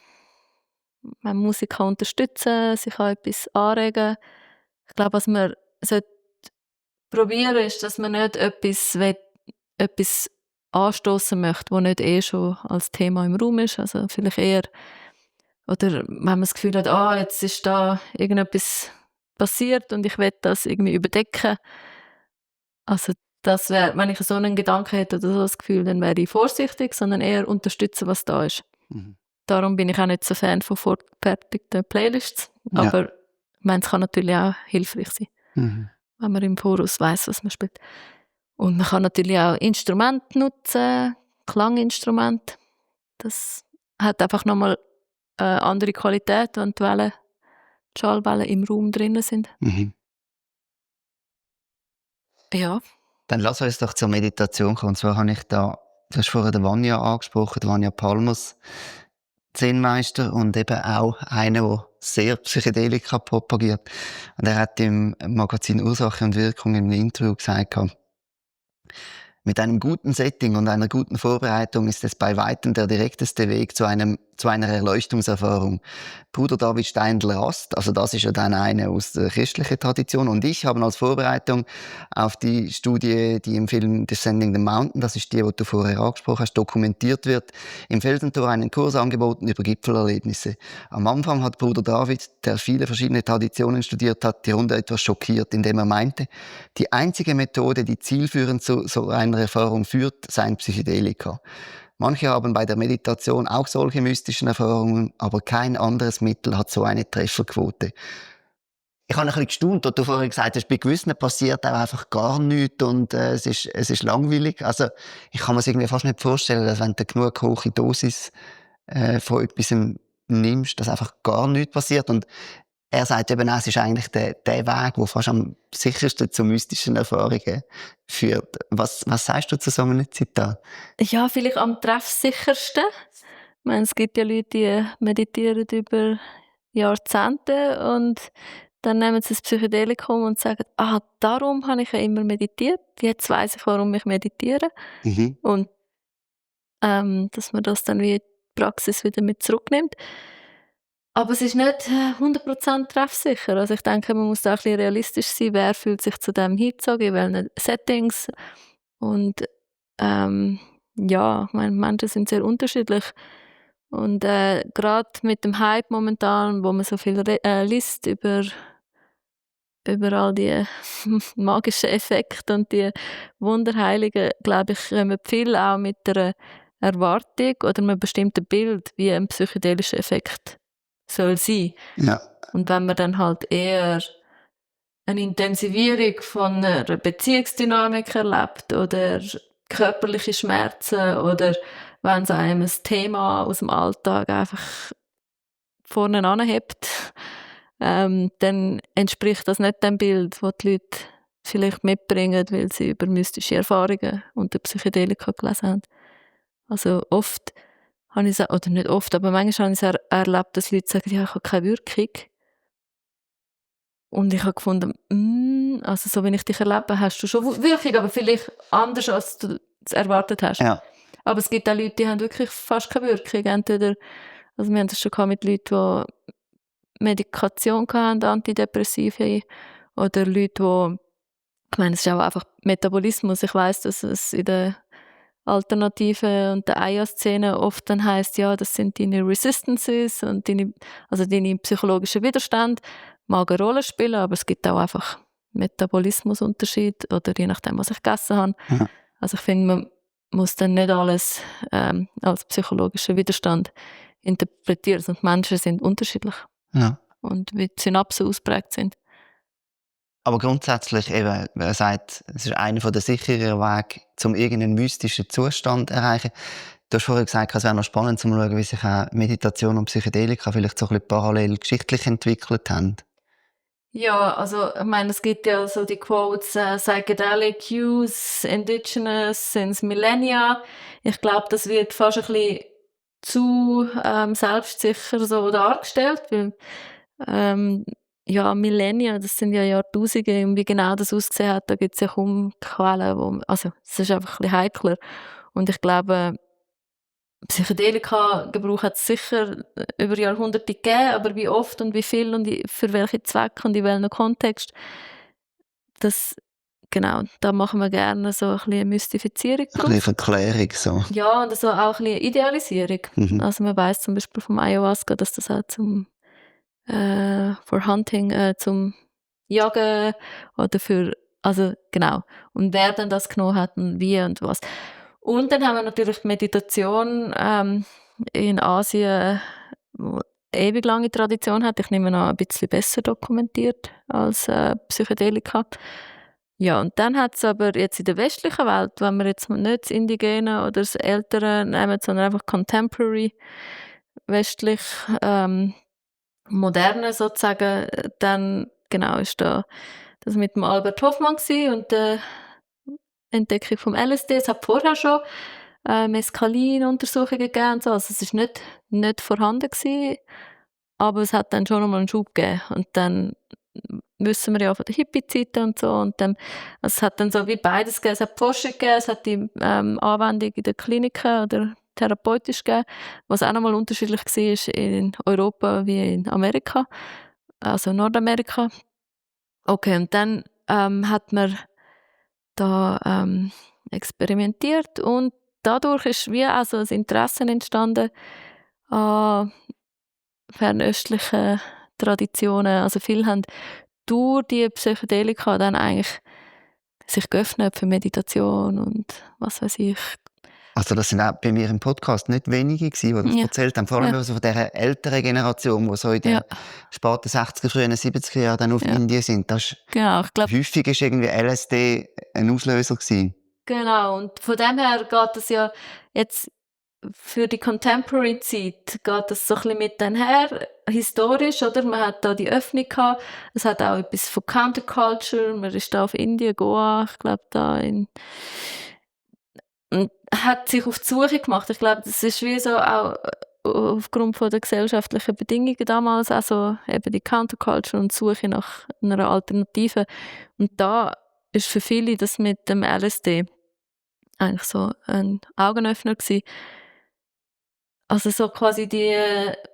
Musik kann unterstützen, sie kann etwas anregen. Ich glaube, was man probieren sollte, ist, dass man nicht etwas anstoßen möchte, das nicht schon als Thema im Raum ist. Also vielleicht eher, oder wenn man das Gefühl hat, jetzt ist da irgendetwas passiert und ich will das irgendwie überdecken. Also das wäre, wenn ich so einen Gedanken hätte oder so das Gefühl, dann wäre ich vorsichtig, sondern eher unterstützen, was da ist. Darum bin ich auch nicht so Fan von vorgefertigten Playlists. Ja. Aber ich meine, es kann natürlich auch hilfreich sein, wenn man im Voraus weiss, was man spielt. Und man kann natürlich auch Instrumente nutzen, Klanginstrumente. Das hat einfach nochmal eine andere Qualität, wenn die Schallwellen im Raum drin sind. Ja. Dann lass uns doch zur Meditation kommen. Und zwar habe ich du hast vorher den Vanya angesprochen, den Vanya Palmos, Zen-Meister und eben auch einer, der sehr Psychedelika propagiert. Und er hat im Magazin Ursache und Wirkung in einem Interview gesagt, mit einem guten Setting und einer guten Vorbereitung ist es bei weitem der direkteste Weg zu einer Erleuchtungserfahrung. Bruder David Steindl-Rast, also das ist ja dann eine aus der christlichen Tradition, und ich haben als Vorbereitung auf die Studie, die im Film Descending the Mountain, das ist die du vorher angesprochen hast, dokumentiert wird, im Felsentor einen Kurs angeboten über Gipfelerlebnisse. Am Anfang hat Bruder David, der viele verschiedene Traditionen studiert hat, die Runde etwas schockiert, indem er meinte, die einzige Methode, die zielführend zu so einer Erfahrung führt, seien Psychedelika. Manche haben bei der Meditation auch solche mystischen Erfahrungen, aber kein anderes Mittel hat so eine Trefferquote. Ich habe ein bisschen gestaunt, als du vorhin gesagt hast, bei gewissen passiert auch einfach gar nichts und es ist langweilig. Also ich kann mir es irgendwie fast nicht vorstellen, dass wenn du genug hohe Dosis von etwas nimmst, dass einfach gar nichts passiert. Und er sagt eben auch, es ist eigentlich der Weg, der fast am sichersten zu mystischen Erfahrungen führt. Was sagst du zu so einem Zitat? Ja, vielleicht am treffsichersten. Ich meine, es gibt ja Leute, die meditieren über Jahrzehnte und dann nehmen sie das Psychedelikum und sagen, darum habe ich ja immer meditiert. Jetzt weiss ich, warum ich meditiere. Und dass man das dann wie die Praxis wieder mit zurücknimmt. Aber es ist nicht 100% treffsicher. Also ich denke, man muss da ein bisschen realistisch sein. Wer fühlt sich zu dem hingezogen, in welchen Settings? Und ja, ich meine, Menschen sind sehr unterschiedlich. Und gerade mit dem Hype momentan, wo man so viel liest über all die magischen Effekte und die Wunderheiligen, glaube ich, kommen viele auch mit einer Erwartung oder einem bestimmten Bild, wie ein psychedelischer Effekt soll sein. Ja. Und wenn man dann halt eher eine Intensivierung von einer Beziehungsdynamik erlebt oder körperliche Schmerzen oder wenn es einem ein Thema aus dem Alltag einfach vorne anhebt, dann entspricht das nicht dem Bild, das die Leute vielleicht mitbringen, weil sie über mystische Erfahrungen unter Psychedelika gelesen haben. Also oft habe ich es, oder nicht oft, aber manchmal habe ich es erlebt, dass Leute sagen, ja, ich habe keine Wirkung. Und ich habe gefunden, also so wie ich dich erlebe, hast du schon Wirkung, aber vielleicht anders, als du es erwartet hast. Ja. Aber es gibt auch Leute, die haben wirklich fast keine Wirkung. Entweder, also wir haben das schon gehabt mit Leuten, die Medikation hatten, Antidepressive, oder Leute, die, ich meine, es ist auch einfach Metabolismus. Ich weiss, dass es in der Alternativen und der Aya-Szene oft dann heisst, ja, das sind deine Resistances und deine psychologischen Widerstände. Mag eine Rolle spielen, aber es gibt auch einfach Metabolismusunterschied oder je nachdem, was ich gegessen habe. Ja. Also ich finde, man muss dann nicht alles als psychologischen Widerstand interpretieren. Und Menschen sind unterschiedlich. Ja. Und wie die Synapsen ausprägt sind. Aber grundsätzlich eben, er sagt, es ist einer der sichereren Wege, um irgendeinen mystischen Zustand zu erreichen. Du hast vorher gesagt, es wäre noch spannend zu schauen, wie sich auch Meditation und Psychedelika vielleicht so ein bisschen parallel geschichtlich entwickelt haben. Ja, also ich meine, es gibt ja so die Quotes, Psychedelic Use, Indigenous since Millennia. Ich glaube, das wird fast ein bisschen zu selbstsicher so dargestellt, weil ja, Millennia, das sind ja Jahrtausende, und wie genau das ausgesehen hat, da gibt es ja kaum Quellen, also es ist einfach ein bisschen heikler. Und ich glaube, Psychedelika-Gebrauch hat es sicher über Jahrhunderte gegeben, aber wie oft und wie viel und für welche Zwecke und in welchem Kontext, das, genau, da machen wir gerne so ein bisschen eine Mystifizierung So ein bisschen draus. Verklärung, so. Ja, und so auch ein bisschen Idealisierung. Also man weiss zum Beispiel vom Ayahuasca, dass das auch zum for Hunting, zum Jagen oder für, also genau. Und wer dann das genommen hat und wie und was. Und dann haben wir natürlich die Meditation in Asien, wo ewig lange Tradition hat. Ich nehme an, ein bisschen besser dokumentiert als Psychedelika. Ja, und dann hat es aber jetzt in der westlichen Welt, wenn wir jetzt nicht das Indigene oder das Ältere nehmen, sondern einfach Contemporary, westlich, Moderne sozusagen, dann genau ist da das mit dem Albert Hoffmann gewesen und der Entdeckung vom LSD. Es hat vorher schon Mescalin-Untersuchungen gegeben und so, also es ist nicht vorhanden gewesen, aber es hat dann schon noch mal einen Schub gegeben. Und dann wissen wir ja von der Hippie-Zeiten und so, und dann, es hat dann so wie beides gegeben. Es hat Forschung gegeben, es hat die Anwendung in den Kliniken oder therapeutisch gegeben, was auch nochmal unterschiedlich war in Europa wie in Amerika, also Nordamerika. Okay, und dann hat man da experimentiert, und dadurch ist wie also ein Interesse entstanden an fernöstlichen Traditionen. Also viele haben durch die Psychedelika dann eigentlich sich geöffnet für Meditation und was weiß ich. Also das sind auch bei mir im Podcast nicht wenige gewesen, die das Ja, erzählt haben. Vor allem ja, also von dieser älteren Generation, die so in ja, den späten 60er, frühen 70er Jahren dann auf ja. Indien sind. Das ist, Genau, ich glaube, häufig ist irgendwie LSD ein Auslöser gewesen. genau. Und von dem her geht es ja jetzt für die Contemporary-Zeit geht das so ein bisschen mit einher, historisch, oder? Man hat da die Öffnung gehabt, es hat auch etwas von Counterculture, man ist da auf Indien, Goa, ich glaube da und hat sich auf die Suche gemacht. Ich glaube, das ist wie so auch aufgrund von der gesellschaftlichen Bedingungen damals, also eben die Counterculture und die Suche nach einer Alternative. Und da ist für viele das mit dem LSD eigentlich so ein Augenöffner gewesen. Also so quasi die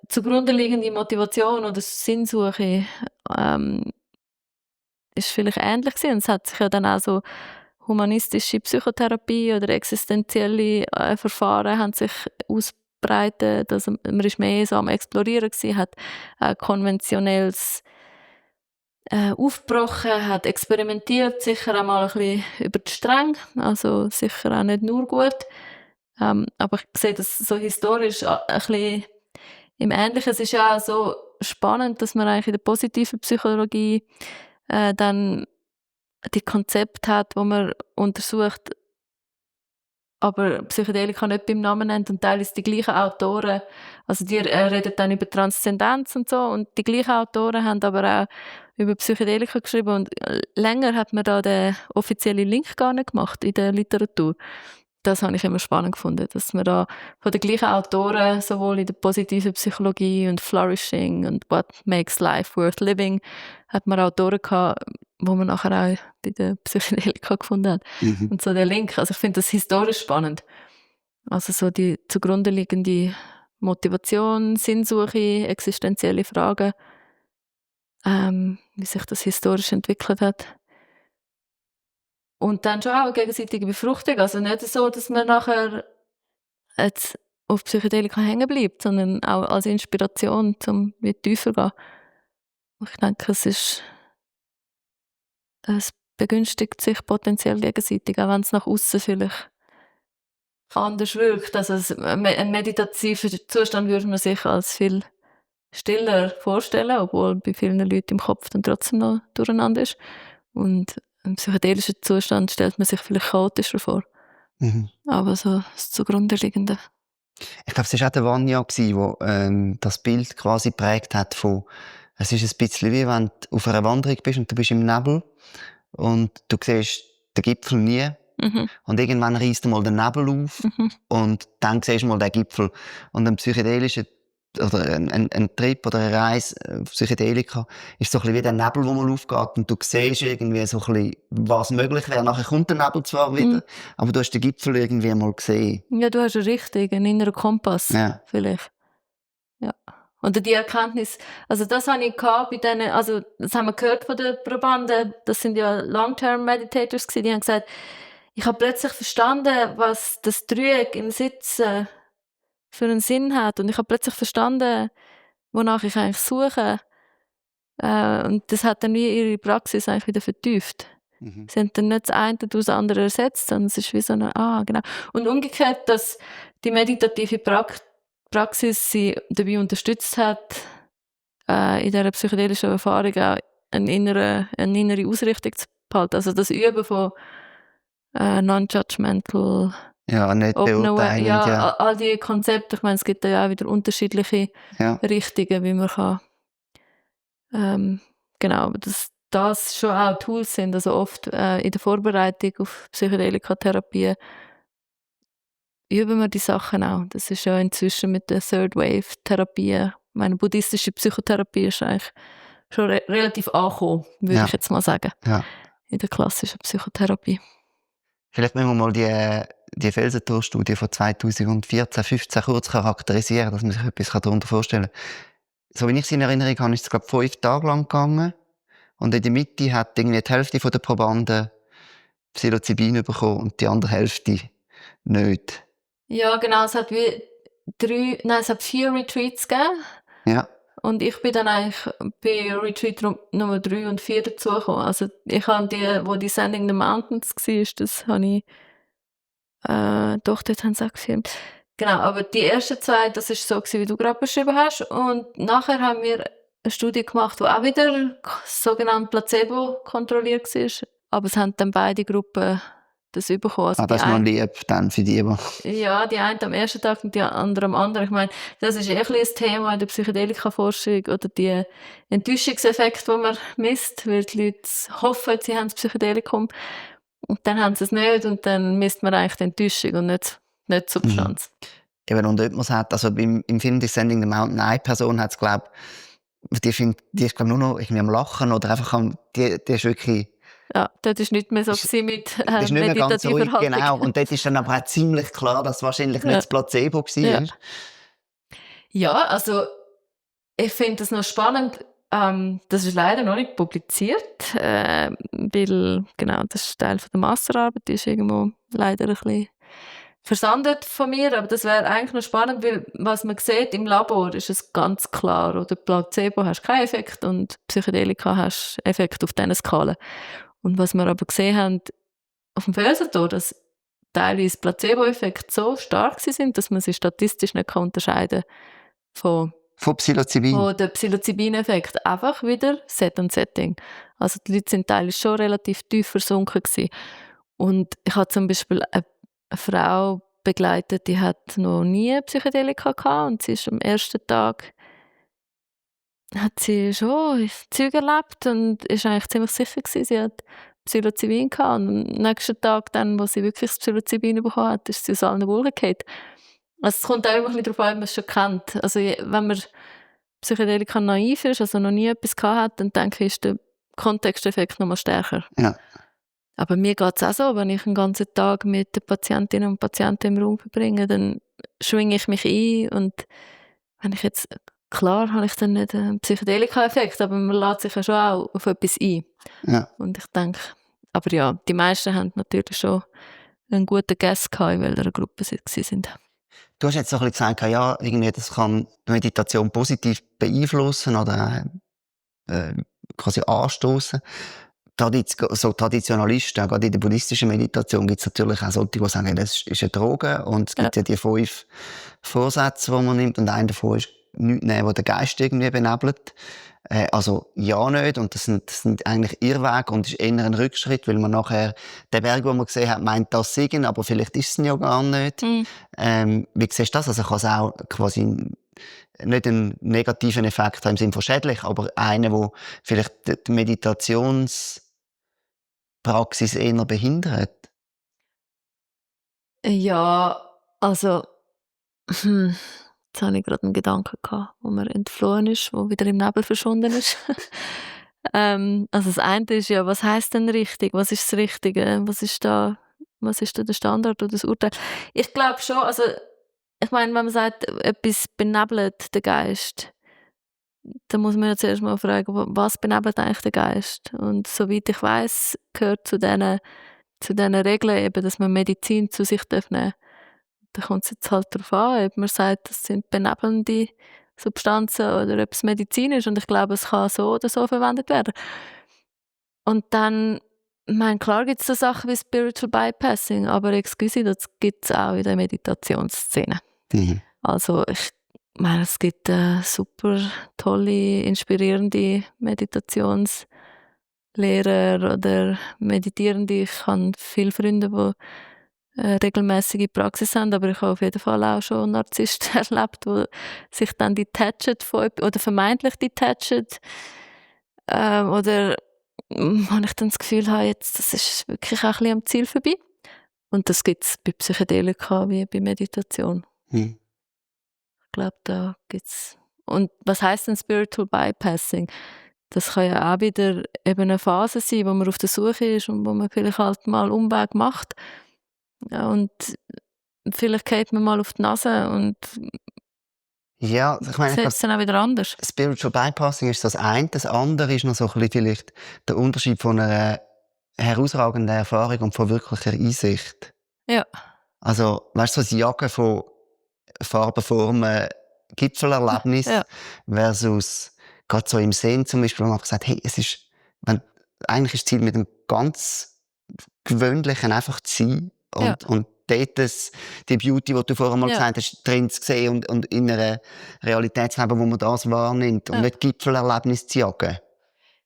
zugrunde liegende Motivation oder Sinnsuche ist vielleicht ähnlich gewesen. Und es hat sich ja dann auch so humanistische Psychotherapie oder existenzielle Verfahren haben sich ausbreitet. Also man ist mehr so am Explorieren gewesen, hat konventionelles aufgebrochen, hat experimentiert, sicher auch mal ein bisschen über die Stränge, also sicher auch nicht nur gut. Aber ich sehe das so historisch ein bisschen im Ähnlichen. Es ist ja auch so spannend, dass man eigentlich in der positiven Psychologie dann die Konzepte hat, wo man untersucht, aber Psychedelika nicht beim Namen nennt, und teilweise die gleichen Autoren, also die reden dann über Transzendenz und so, und die gleichen Autoren haben aber auch über Psychedelika geschrieben, und länger hat man da den offiziellen Link gar nicht gemacht in der Literatur. Das habe ich immer spannend gefunden, dass man da von den gleichen Autoren sowohl in der positiven Psychologie und Flourishing und What Makes Life Worth Living hat man Autoren gehabt, wo man nachher auch bei der Psychedelika gefunden hat. Und so der Link, also ich finde das historisch spannend. Also so die zugrunde liegende Motivation, Sinnsuche, existenzielle Fragen, wie sich das historisch entwickelt hat. Und dann schon auch eine gegenseitige Befruchtung. Also nicht so, dass man nachher jetzt auf Psychedelika hängen bleibt, sondern auch als Inspiration, um wie tiefer zu gehen. Ich denke, es begünstigt sich potenziell gegenseitig, auch wenn es nach außen vielleicht anders wirkt. Also ein meditativer Zustand würde man sich als viel stiller vorstellen, obwohl bei vielen Leuten im Kopf dann trotzdem noch durcheinander ist. Und ein psychedelischer Zustand stellt man sich vielleicht chaotischer vor. Aber so das zugrunde liegende. Ich glaube, es war auch der Vanya, der das Bild quasi geprägt hat von, es ist ein bisschen wie wenn du auf einer Wanderung bist und du bist im Nebel und du siehst den Gipfel nie. Und irgendwann reißt mal der Nebel auf und dann siehst du mal den Gipfel. Und ein psychedelischer oder ein Trip oder eine Reise auf Psychedelika ist so ein bisschen wie der Nebel, wo man aufgeht und du siehst irgendwie so ein bisschen, was möglich wäre. Nachher kommt der Nebel zwar wieder, aber du hast den Gipfel irgendwie mal gesehen. Ja, du hast eine Richtung, einen inneren Kompass, Ja. vielleicht. Ja. Oder die Erkenntnis, also das habe ich gehabt bei denen, also das haben wir gehört von den Probanden, das sind ja Long-Term-Meditators gewesen, die haben gesagt, ich habe plötzlich verstanden, was das Dreieck im Sitzen für einen Sinn hat und ich habe plötzlich verstanden, wonach ich eigentlich suche. Und das hat dann wie ihre Praxis eigentlich wieder vertieft. Sie haben dann nicht das eine durch das andere ersetzt, sondern es ist wie so eine, genau. Und umgekehrt, dass die meditative Praxis sie dabei unterstützt hat, in dieser psychedelischen Erfahrung auch eine innere Ausrichtung zu behalten. Also das Üben von non-judgmental, Ja, nicht open beurteilend, ja. all die Konzepte, ich meine, es gibt da ja auch wieder unterschiedliche Ja. Richtungen, wie man kann genau, aber dass das schon auch Tools sind, also oft in der Vorbereitung auf Psychedelika-Therapie üben wir die Sachen auch. Das ist ja inzwischen mit der Third-Wave-Therapie, meine buddhistische Psychotherapie ist eigentlich schon relativ angekommen, würde ich jetzt mal sagen, in der klassischen Psychotherapie. Vielleicht müssen wir mal die Felsentor-Studie von 2014, 15 kurz charakterisieren, dass man sich etwas darunter vorstellen kann. So wie ich es in Erinnerung habe, ist es, glaube ich, 5 Tage lang gegangen. Und in der Mitte hat irgendwie die Hälfte der Probanden Psilocybin bekommen und die andere Hälfte nicht. Ja, genau, es hat es hat 4 Retreats gegeben. Ja. Und ich bin dann eigentlich bei Retreat Nummer 3 und 4 dazugekommen. Also ich habe wo die Sending the Mountains war, das habe ich, doch, dort haben sie auch gefilmt. Genau, aber die ersten 2, das ist so gewesen, wie du gerade beschrieben hast. Und nachher haben wir eine Studie gemacht, die auch wieder sogenannt Placebo kontrolliert war. Aber es haben dann beide Gruppen das bekommen. Also das ist noch lieb dann für die. Ja, die eine am ersten Tag und die andere am anderen. Ich meine, das ist ein Thema in der Psychedelika-Forschung oder die Enttäuschungseffekte, die man misst, weil die Leute hoffen, sie haben das Psychedelikum und dann haben sie es nicht und dann misst man eigentlich die Enttäuschung und nicht die Substanz. Eben, und ob man es hat, also im Film «Descending the Mountain», eine Person hat es, glaube ich, die ist, glaube ich, nur noch irgendwie am Lachen oder einfach die ist wirklich... Ja, dort ist nicht mehr so mit das ist nicht mehr ganz meditativer ruhig, Haltung. genau. Und dort ist dann aber auch ziemlich klar, dass es wahrscheinlich nicht das Placebo war. Ja, also ich finde das noch spannend. Das ist leider noch nicht publiziert, weil genau, das ist Teil von der Masterarbeit, die ist irgendwo leider ein bisschen versandet von mir, aber das wäre eigentlich noch spannend, weil was man sieht im Labor, ist es ganz klar, oder Placebo hast keinen Effekt und Psychedelika hast Effekt auf diesen Skalen. Und was wir aber gesehen haben auf dem Felsentor, dass teilweise Placebo-Effekte so stark sind, dass man sie statistisch nicht unterscheiden kann von Psilocybin? Von dem Psilocybin-Effekt. Einfach wieder Set und Setting. Also die Leute sind teilweise schon relativ tief versunken gewesen. Und ich habe zum Beispiel eine Frau begleitet, die hat noch nie Psychedelika gehabt und sie ist am ersten Tag hat sie schon Zeug erlebt und ist eigentlich ziemlich sicher gewesen, sie hat Psilocybin gehabt. Und am nächsten Tag dann, wo sie wirklich das Psilocybin bekommen hat, ist sie aus allen Wolken gefallen. Also es kommt auch immer ein bisschen darauf an, ob man es schon kennt. Also wenn man Psychedelika naiv ist, also noch nie etwas gehabt hat, dann denke ich, ist der Kontexteffekt noch mal stärker. Ja. Aber mir geht es auch so, wenn ich einen ganzen Tag mit den Patientinnen und Patienten im Raum verbringe, dann schwinge ich mich ein und wenn ich jetzt, klar habe ich dann nicht einen Psychedelika-Effekt, aber man lässt sich ja schon auch auf etwas ein. Ja. Und ich denke, aber ja, die meisten haben natürlich schon einen guten Guess gehabt, in welcher Gruppe sie sind. Du hast jetzt so ein bisschen gesagt, ja, irgendwie, das kann die Meditation positiv beeinflussen oder quasi anstoßen. So Traditionalisten, gerade in der buddhistischen Meditation, gibt es natürlich auch solche, die sagen, das ist eine Droge und es gibt ja die 5 Vorsätze, die man nimmt und einer davon ist, nichts nehmen, was den Geist irgendwie benebelt. Also ja nicht und das sind eigentlich Irrwege und ist eher ein Rückschritt, weil man nachher den Berg, den man gesehen hat, meint, das sei, aber vielleicht ist es ja gar nicht. Wie siehst du das? Also kann es auch quasi nicht einen negativen Effekt haben im Sinne von schädlich, aber einen, wo vielleicht die Meditationspraxis eher behindert? Ja, also Jetzt habe ich gerade einen Gedanken gehabt, wo mir entflohen ist, wo wieder im Nebel verschwunden ist. Also das eine ist ja, was heisst denn richtig? Was ist das Richtige? Was ist da der Standard oder das Urteil? Ich glaube schon, also ich meine, wenn man sagt, etwas benebelt den Geist, dann muss man ja zuerst mal fragen, was benebelt eigentlich den Geist? Und soweit ich weiß, gehört zu diesen Regeln eben, dass man Medizin zu sich nehmen darf. Da kommt es jetzt halt darauf an, ob man sagt, das sind benebelnde Substanzen oder ob es Medizin ist. Und ich glaube, es kann so oder so verwendet werden. Und dann, ich meine, klar gibt es so Sachen wie Spiritual Bypassing, aber excuse, das gibt es auch in der Meditationsszene. Mhm. Also ich meine, es gibt super tolle, inspirierende Meditationslehrer oder Meditierende. Ich habe viele Freunde, die regelmäßige Praxis haben, aber ich habe auf jeden Fall auch schon Narzissten erlebt, die sich dann detachen oder vermeintlich detachen. Oder wo ich dann das Gefühl habe, jetzt, das ist wirklich auch ein bisschen am Ziel vorbei. Und das gibt es bei Psychedelika wie bei Meditation. Mhm. Ich glaube, da gibt's. Und was heisst denn Spiritual Bypassing? Das kann ja auch wieder eben eine Phase sein, wo man auf der Suche ist und wo man vielleicht halt mal einen Umweg macht. Ja, und vielleicht geht man mal auf die Nase und Ja, ich meine, ich sieht glaube, es dann auch wieder anders. Spiritual Bypassing ist das eine. Das andere ist noch so ein bisschen vielleicht der Unterschied von einer herausragenden Erfahrung und von wirklicher Einsicht. Ja, Also, weißt du, so das Jagen von Farben, Formen, Gipfelerlebnis ja, versus gerade so im Sehen zum Beispiel, wo man einfach sagt, hey, eigentlich ist das Ziel mit dem ganz Gewöhnlichen einfach zu sein ja, und dort die Beauty, die du vorher mal ja, gesagt hast, drin zu sehen und in einer Realität zu leben, wo man das wahrnimmt und ja. nicht Gipfelerlebnis zu jagen.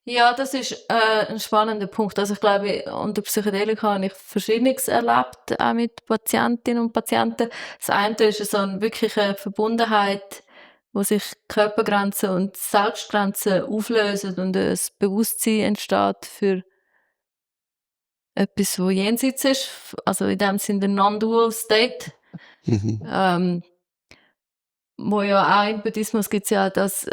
Ja, das ist ein spannender Punkt. Also ich glaube, unter Psychedelika habe ich Verschiedenes erlebt, auch mit Patientinnen und Patienten. Das eine ist so eine wirkliche Verbundenheit, wo sich Körpergrenzen und Selbstgrenzen auflösen und ein Bewusstsein entsteht für etwas, wo jenseits ist. Also in dem Sinne der Non-Dual State. Mhm. Wo ja auch im Buddhismus gibt es ja das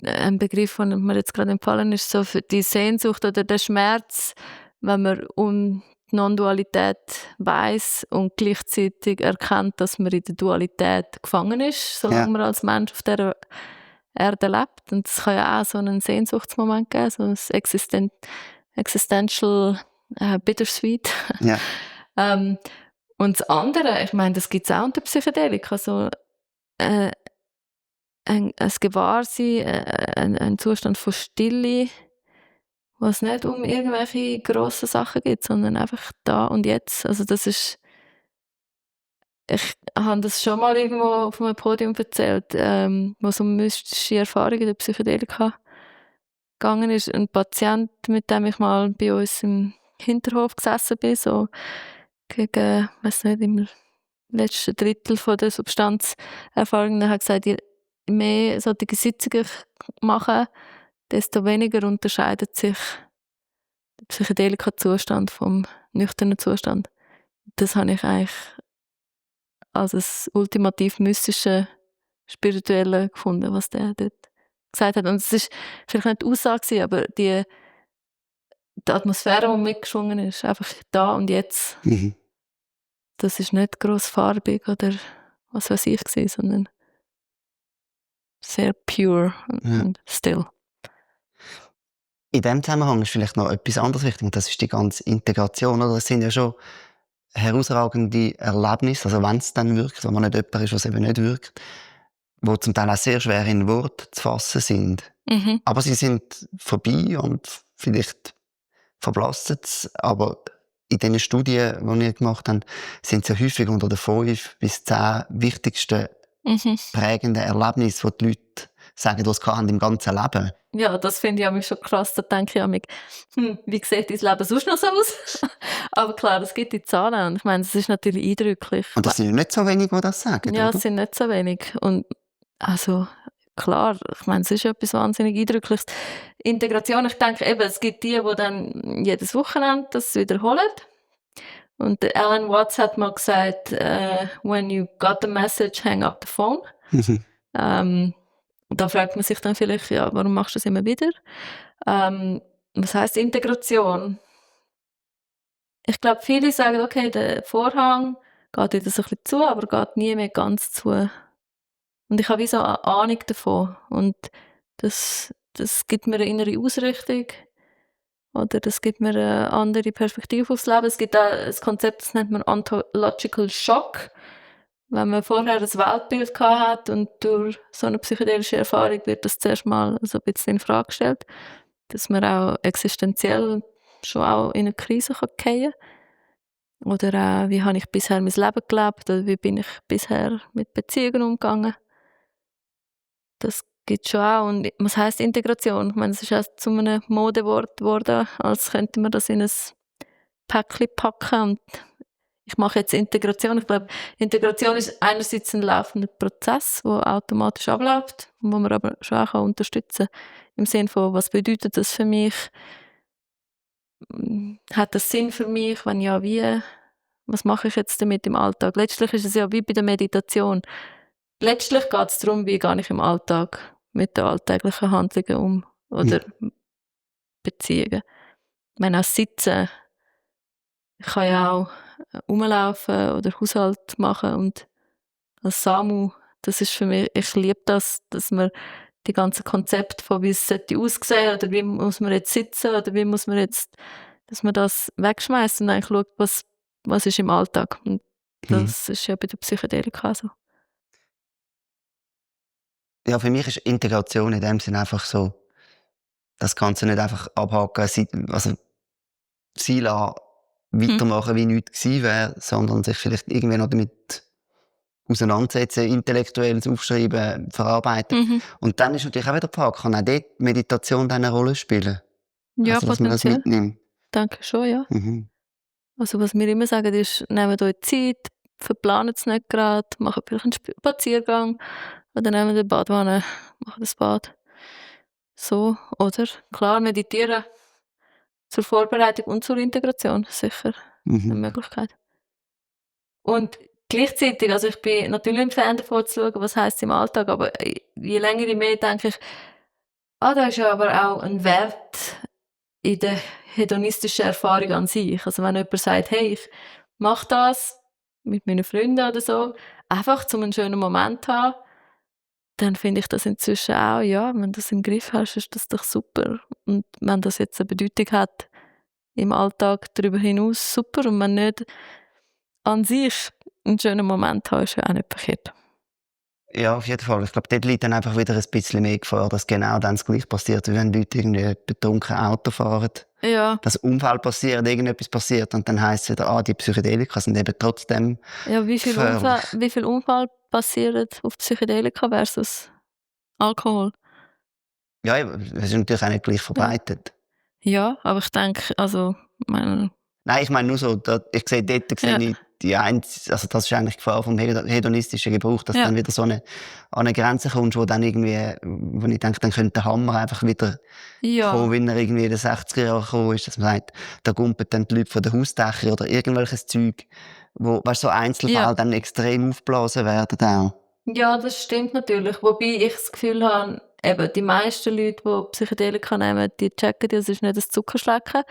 ein Begriff, der mir jetzt gerade empfallen ist, so für die Sehnsucht oder der Schmerz, wenn man um die Non-Dualität weiss und gleichzeitig erkennt, dass man in der Dualität gefangen ist, solange Ja. man als Mensch auf dieser Erde lebt. Und es kann ja auch so einen Sehnsuchtsmoment geben, so ein Existential Bittersweet. Ja. Und das andere, ich meine, das gibt es auch unter Psychedelika, so ein Gewahrsein, ein Zustand von Stille, wo es nicht um irgendwelche grossen Sachen geht, sondern einfach da und jetzt. Also das ist, ich habe das schon mal irgendwo auf einem Podium erzählt, wo es um mystische Erfahrungen der Psychedelika gegangen ist. Ein Patient, mit dem ich mal bei uns im Hinterhof gesessen bin, so gegen, weiß nicht, im letzten Drittel von der Substanzerfahrung, der hat gesagt, je mehr solche Sitzungen ich mache, desto weniger unterscheidet sich der Psychedelika-Zustand vom nüchternen Zustand. Das habe ich eigentlich als das ultimativ mystische, spirituelle gefunden, was der dort gesagt hat. Und es ist vielleicht nicht die Aussage gewesen, aber die Atmosphäre, die mitgeschwungen ist, einfach da und jetzt. Mhm. Das ist nicht grossfarbig oder was weiß ich gewesen, sondern sehr pure Ja. und still. In diesem Zusammenhang ist vielleicht noch etwas anderes wichtig, und das ist die ganze Integration. Oder? Es sind ja schon herausragende Erlebnisse, also wenn es dann wirkt, wenn man nicht jemand ist, was eben nicht wirkt, wo zum Teil auch sehr schwer in Worte zu fassen sind. Mhm. Aber sie sind vorbei und vielleicht verblassen sie, aber in den Studien, die wir gemacht haben, sind sie häufig unter den 5 bis 10 wichtigsten Mhm. prägenden Erlebnissen, die die Leute sagen, was sie im ganzen Leben. Ja, das finde ich schon krass. Da denke ich mich, wie sieht dein Leben sonst noch so aus? Aber klar, es gibt die Zahlen und ich meine, es ist natürlich eindrücklich. Und das sind ja nicht so wenige, die das sagen, Ja, oder? es sind nicht so wenig. Und also klar, ich meine, es ist etwas wahnsinnig Eindrückliches. Integration, ich denke eben, es gibt die dann jedes Wochenende das wiederholen. Und der Alan Watts hat mal gesagt, when you got the message, hang up the phone. Da fragt man sich dann vielleicht, ja, warum machst du das immer wieder? Was heißt Integration? Ich glaube, viele sagen, okay, der Vorhang geht wieder so ein bisschen zu, aber geht nie mehr ganz zu. Und ich habe wie so eine Ahnung davon. Und das gibt mir eine innere Ausrichtung. Oder das gibt mir eine andere Perspektive aufs Leben. Es gibt auch ein Konzept, das nennt man Ontological Shock. Wenn man vorher ein Weltbild gehabt hat und durch so eine psychedelische Erfahrung wird das zuerst mal so ein bisschen in Frage gestellt, dass man auch existenziell schon auch in eine Krise fallen kann. Oder auch, wie habe ich bisher mein Leben gelebt oder wie bin ich bisher mit Beziehungen umgegangen. Das gibt schon auch. Und was heisst Integration? Ich meine, es ist auch zu einem Modewort geworden, als könnte man das in ein Päckchen packen. Und ich mache jetzt Integration. Ich glaube, Integration ist einerseits ein laufender Prozess, der automatisch abläuft, wo man aber schon auch unterstützen kann. Im Sinne von, was bedeutet das für mich? Hat das Sinn für mich? Wenn ja, wie? Was mache ich jetzt damit im Alltag? Letztlich ist es ja wie bei der Meditation. Letztlich geht es darum, wie gehe ich im Alltag mit den alltäglichen Handlungen um oder Beziehungen. Ich meine, auch Sitzen, ich kann ja auch rumlaufen oder Haushalt machen und als Samu, das ist für mich, ich liebe das, dass man die ganzen Konzepte von wie es sollte aussehen oder wie muss man jetzt sitzen oder wie muss man jetzt, dass man das wegschmeißt und eigentlich schaut, was ist im Alltag. Und das ist ja bei der Psychedelika so. Ja, für mich ist Integration in dem Sinne einfach so, das Ganze nicht einfach abhaken, also Ziel an, weitermachen, wie nichts gewesen wäre, sondern sich vielleicht irgendwie noch damit auseinandersetzen, intellektuelles Aufschreiben, verarbeiten. Und dann ist natürlich auch wieder die Frage, kann auch dort Meditation dann eine Rolle spielen? Ja, also, dass man das potenziell. mitnimmt. Denke schon, ja. Also was wir immer sagen ist, nehmt euch Zeit, verplanet es nicht gerade, macht vielleicht einen Spaziergang oder nehmt eine Badwanne, macht das Bad. So, oder? Klar, meditieren zur Vorbereitung und zur Integration, sicher eine Möglichkeit. Und gleichzeitig, also ich bin natürlich ein Fan davon zu schauen, was heisst im Alltag, aber je länger ich mehr denke ich, da ist ja aber auch ein Wert in der hedonistischen Erfahrung an sich. Also wenn jemand sagt, hey, ich mache das mit meinen Freunden oder so, einfach um einen schönen Moment zu haben, dann finde ich das inzwischen auch, ja, wenn du das im Griff hast, ist das doch super. Und wenn das jetzt eine Bedeutung hat im Alltag darüber hinaus, super. Und wenn nicht an sich einen schönen Moment haben, ist ja auch nicht verkehrt. Ja, auf jeden Fall. Ich glaube, dort liegt dann einfach wieder ein bisschen mehr Gefahr, dass genau dann das Gleiche passiert, wie wenn Leute irgendwie betrunken Auto fahren. Ja. Dass Unfall passiert, irgendetwas passiert und dann heisst es wieder, die Psychedelika sind eben trotzdem Ja, wie viel Unfall passiert auf Psychedelika versus Alkohol? Ja, es ist natürlich auch nicht gleich verbreitet. Ja, aber ich denke, also, Nein, ich meine nur so, ich sehe dort ich die also das ist eigentlich die Gefahr vom hedonistischen Gebrauch, dass dann wieder so an eine Grenze kommst, wo dann irgendwie, wo ich denke, dann könnte der Hammer einfach wieder kommen, wenn er irgendwie in den 60er Jahren gekommen ist, dass man sagt, da gumpen dann die Leute von den Hausdächern oder irgendwelches Zeug, wo, weißt, so Einzelfälle dann extrem aufgeblasen werden auch. Ja, das stimmt natürlich, wobei ich das Gefühl habe, eben die meisten Leute, die Psychedelika nehmen, die checken, das ist nicht das Zuckerschlecken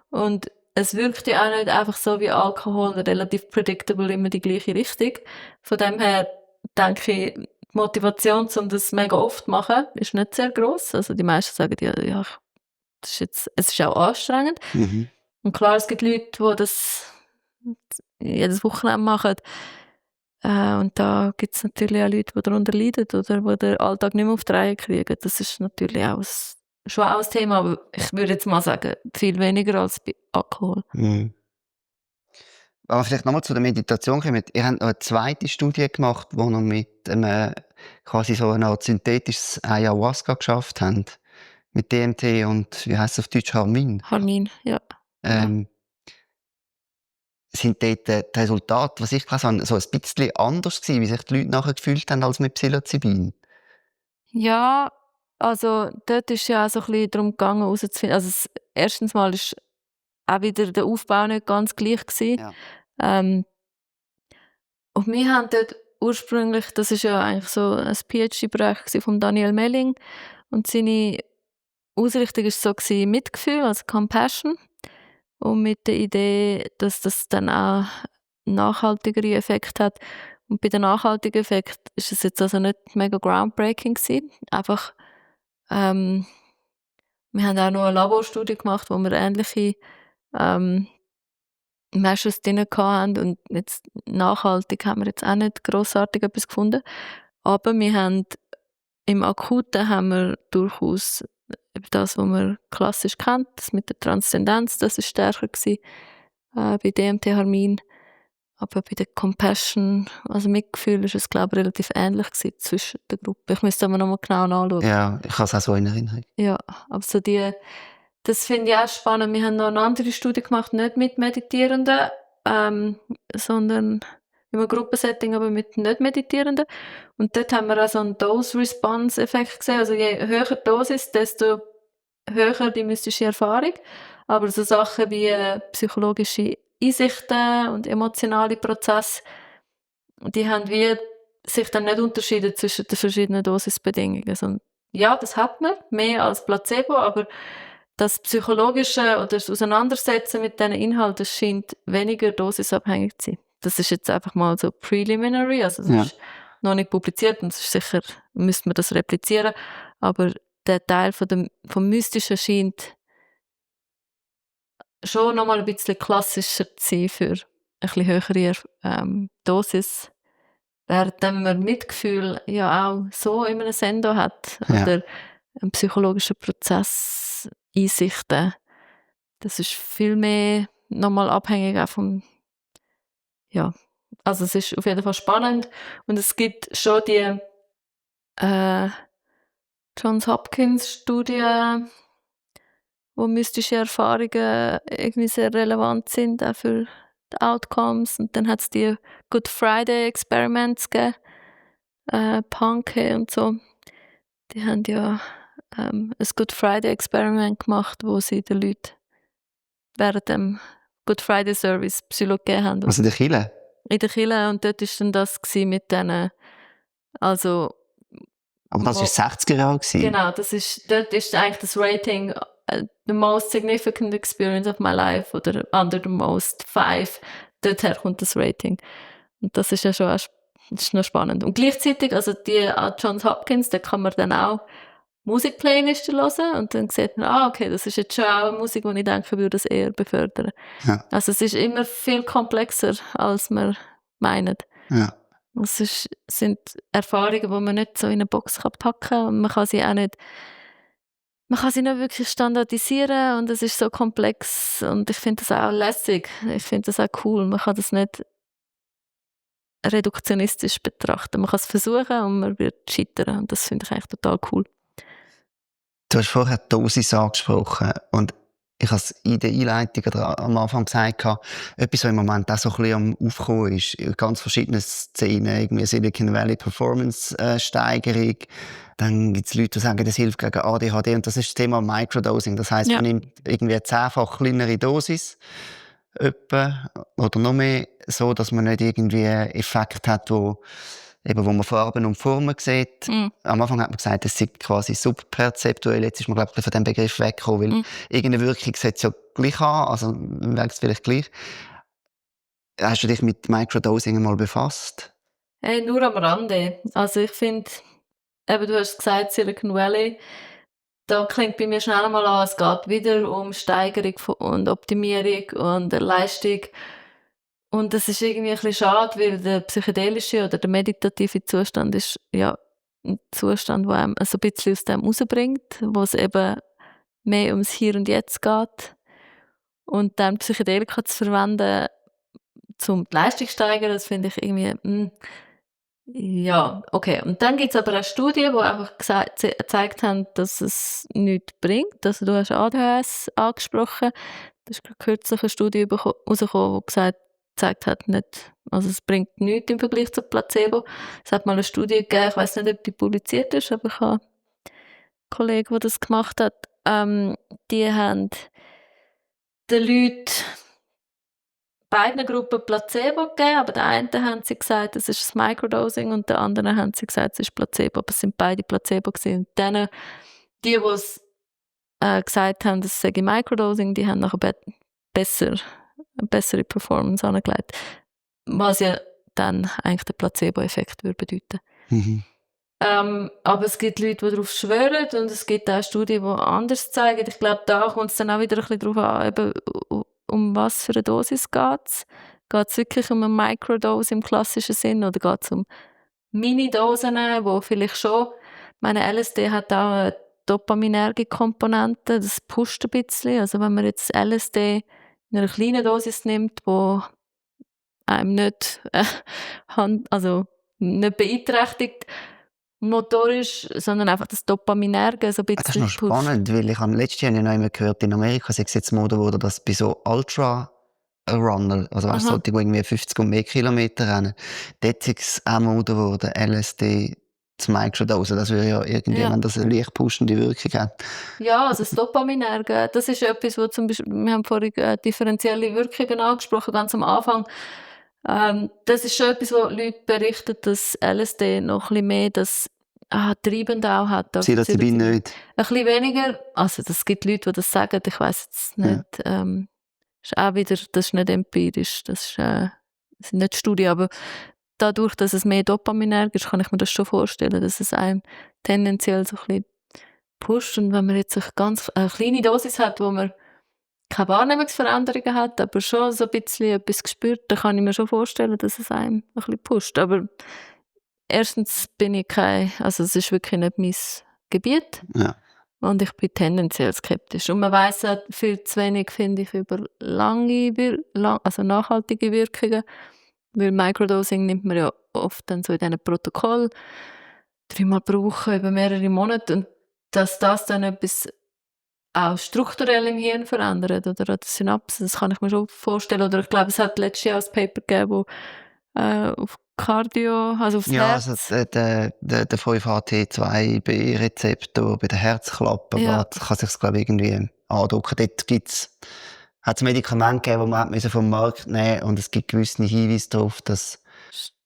und es wirkt ja auch nicht einfach so wie Alkohol, relativ predictable, immer die gleiche Richtung. Von dem her denke ich, die Motivation, um das mega oft zu machen, ist nicht sehr gross. Also die meisten sagen, ja, das ist jetzt, es ist auch anstrengend. Und klar, es gibt Leute, die das jedes Wochenende machen. Und da gibt es natürlich auch Leute, die darunter leiden oder die den Alltag nicht mehr auf die Reihe kriegen. Das ist natürlich auch schon auch ein Thema, aber ich würde jetzt mal sagen, viel weniger als bei Alkohol. Aber vielleicht nochmal zu der Meditation kommen. Ihr habt noch eine zweite Studie gemacht, wo ihr mit einem quasi so eine Art synthetisches Ayahuasca geschafft habt. Mit DMT und, wie heisst es auf Deutsch, Harmin? Harmin, ja. Sind dort die Resultate, was ich gelesen habe, so ein bisschen anders gewesen, wie sich die Leute nachher gefühlt haben als mit Psilocybin? Ja, also dort ist ja auch so ein bisschen darum gegangen, herauszufinden, also erstens mal ist auch wieder der Aufbau nicht ganz gleich gewesen. Ja. Und wir haben dort ursprünglich, das ist ja eigentlich so ein PhD-Projekt von Daniel Melling, und seine Ausrichtung war so Mitgefühl, also Compassion, und mit der Idee, dass das dann auch nachhaltigere Effekte hat. Und bei den nachhaltigen Effekten ist es jetzt also nicht mega groundbreaking gewesen. Einfach, wir haben auch noch eine Laborstudie gemacht, wo wir ähnliche Measures drin hatten, und jetzt nachhaltig haben wir jetzt auch nicht grossartig etwas gefunden. Aber wir haben im Akuten haben wir durchaus eben das, was man klassisch kennt, das mit der Transzendenz, das ist stärker gewesen, bei DMT-Harmin. Aber bei der Compassion, also Mitgefühl, ist es, glaube ich, relativ ähnlich gewesen zwischen der Gruppe. Ich müsste aber nochmal genau nachschauen. Ja, ich habe es auch so in Erinnerung. Ja, aber so das finde ich auch spannend. Wir haben noch eine andere Studie gemacht, nicht mit Meditierenden, sondern in einem Gruppensetting, aber mit Nicht-Meditierenden. Und dort haben wir auch so einen Dose-Response-Effekt gesehen. Also je höher die Dosis, desto höher die mystische Erfahrung. Aber so Sachen wie psychologische Einsichten und emotionale Prozesse, die haben sich dann nicht unterschieden zwischen den verschiedenen Dosisbedingungen. Also, ja, das hat man, mehr als Placebo, aber das Psychologische oder das Auseinandersetzen mit diesen Inhalten scheint weniger dosisabhängig zu sein. Das ist jetzt einfach mal so preliminary, also das ist noch nicht publiziert, und es ist sicher, müsste man das replizieren, aber der Teil vom Mystischen scheint schon nochmal ein bisschen klassischer zu sein für ein bisschen höhere Dosis, während man Mitgefühl ja auch so in einem Sendo hat, oder einen psychologischen Prozess, Einsichten. Das ist viel mehr nochmal abhängig auch vom, ja, also es ist auf jeden Fall spannend, und es gibt schon die Johns Hopkins Studie, wo mystische Erfahrungen irgendwie sehr relevant sind, auch für die Outcomes. Und dann hat es die Good Friday Experiments gegeben, Panke und so. Die haben ja ein Good Friday Experiment gemacht, wo sie den Leuten während dem Good Friday Service Psylo gegeben haben. Also in der Kirche? In der Kirche, und dort war dann das mit diesen, also... Aber das war 60er Jahre. Genau, dort ist eigentlich das Rating the most significant experience of my life, oder under the most 5. Dorther kommt das Rating. Und das ist ja schon das ist noch spannend. Und gleichzeitig, also die an Johns Hopkins, da kann man dann auch Musikplaylisten hören, und dann sieht man, okay, das ist jetzt schon auch eine Musik, die ich denke, würde das eher befördern. Ja. Also es ist immer viel komplexer, als man meint. Ja. Es sind Erfahrungen, die man nicht so in eine Box packen kann, und man kann sie nicht wirklich standardisieren, und es ist so komplex, und ich finde das auch lässig, ich finde das auch cool. Man kann das nicht reduktionistisch betrachten. Man kann es versuchen, und man wird scheitern, und das finde ich eigentlich total cool. Du hast vorher die Dosis angesprochen, und ich habe es in der Einleitung oder am Anfang gesagt, etwas, was im Moment auch so ein bisschen am Aufkommen ist, in ganz verschiedenen Szenen, irgendwie Silicon Valley Performance-Steigerung. Dann gibt es Leute, die sagen, das hilft gegen ADHD, und das ist das Thema Microdosing. Das heisst, man nimmt irgendwie eine 10-fach kleinere Dosis, etwa, oder noch mehr, so dass man nicht irgendwie einen Effekt hat, wo man Farben und Formen sieht. Am Anfang hat man gesagt, es sei quasi subperzeptuell. Jetzt ist man, glaube ich, von diesem Begriff weggekommen, weil irgendeine Wirkung sollte es ja gleich haben, also wirkt es vielleicht gleich. Hast du dich mit Microdosing einmal befasst? Hey, nur am Rande. Also ich finde, eben, du hast gesagt, Silicon Valley, da klingt bei mir schnell mal an, es geht wieder um Steigerung und Optimierung und Leistung. Und das ist irgendwie ein bisschen schade, weil der psychedelische oder der meditative Zustand ist ja ein Zustand, der einem so ein bisschen aus dem rausbringt, wo es eben mehr ums Hier und Jetzt geht. Und dann Psychedelika zu verwenden, um die Leistung zu steigern, das finde ich irgendwie, ja, okay. Und dann gibt es aber auch Studien, die einfach gezeigt haben, dass es nichts bringt. Also du hast ADHS angesprochen. Da ist kürzlich eine Studie rausgekommen, die gezeigt hat, also es bringt nichts im Vergleich zu Placebo. Es hat mal eine Studie gegeben, ich weiß nicht, ob die publiziert ist, aber ich habe einen Kollegen, der das gemacht hat. Die haben den Leuten beiden Gruppen Placebo gegeben, aber der einen haben sie gesagt, das ist das Microdosing und der anderen haben sie gesagt, es ist Placebo, aber es sind beide Placebo gewesen. Und dann, die es gesagt haben, das sei Microdosing, die haben nachher eine bessere Performance angelegt, was ja dann eigentlich den Placebo-Effekt würde bedeuten. Mhm. Aber es gibt Leute, die darauf schwören und es gibt auch Studien, die anders zeigen. Ich glaube, da kommt es dann auch wieder ein bisschen darauf an, eben, um was für eine Dosis geht es. Geht es wirklich um eine Microdose im klassischen Sinn oder geht es um Mini-Dosen, wo vielleicht schon, meine LSD hat auch eine dopaminerge Komponente, das pusht ein bisschen. Also wenn man jetzt LSD in einer kleinen Dosis nimmt, wo einem nicht, nicht beeinträchtigt motorisch, sondern einfach das Dopaminerge so ein Das ist bisschen noch spannend, weil ich habe letztes Jahr noch einmal gehört, in Amerika sei es jetzt Mode geworden, dass bei so Ultra-Runner, also weißt du, die irgendwie 50 und mehr Kilometer rennen, dort sei es auch Mode geworden, LSD zu Microdosen. Das würde ja irgendwie, wenn das eine leicht pushende Wirkung hat. Ja, also das Dopaminerge, das ist etwas, wo zum Beispiel, wir haben vorhin differenzielle Wirkungen angesprochen, ganz am Anfang. Das ist schon etwas, wo Leute berichten, dass LSD noch ein bisschen mehr das Treibende auch hat. Psilocybin nicht. Ein bisschen weniger, also es gibt Leute, die das sagen, ich weiss jetzt nicht, ist auch wieder, das ist nicht empirisch, das sind nicht Studien, aber dadurch, dass es mehr Dopaminerg ist, kann ich mir das schon vorstellen, dass es einem tendenziell so ein bisschen pusht. Und wenn man jetzt eine kleine Dosis hat, wo man keine Wahrnehmungsveränderungen hat, aber schon so ein bisschen etwas spürt, dann kann ich mir schon vorstellen, dass es einem ein bisschen pusht. Aber erstens bin ich also es ist wirklich nicht mein Gebiet. Ja. Und ich bin tendenziell skeptisch. Und man weiss auch viel zu wenig, finde ich, über also nachhaltige Wirkungen. Weil Microdosing nimmt man ja oft dann so in diesen Protokoll 3-mal pro Woche über mehrere Monate. Und dass das dann etwas auch strukturell im Hirn verändert oder an der Synapse, das kann ich mir schon vorstellen. Oder ich glaube, es hat letztes Jahr ein Paper gegeben, wo auf Cardio, also aufs Herz. Also der 5-HT2B-Rezeptor bei der Herzklappe, kann sich glaube ich irgendwie andrucken. Dort hat es Medikamente gegeben, die man vom Markt nehmen musste, und es gibt gewisse Hinweise darauf, dass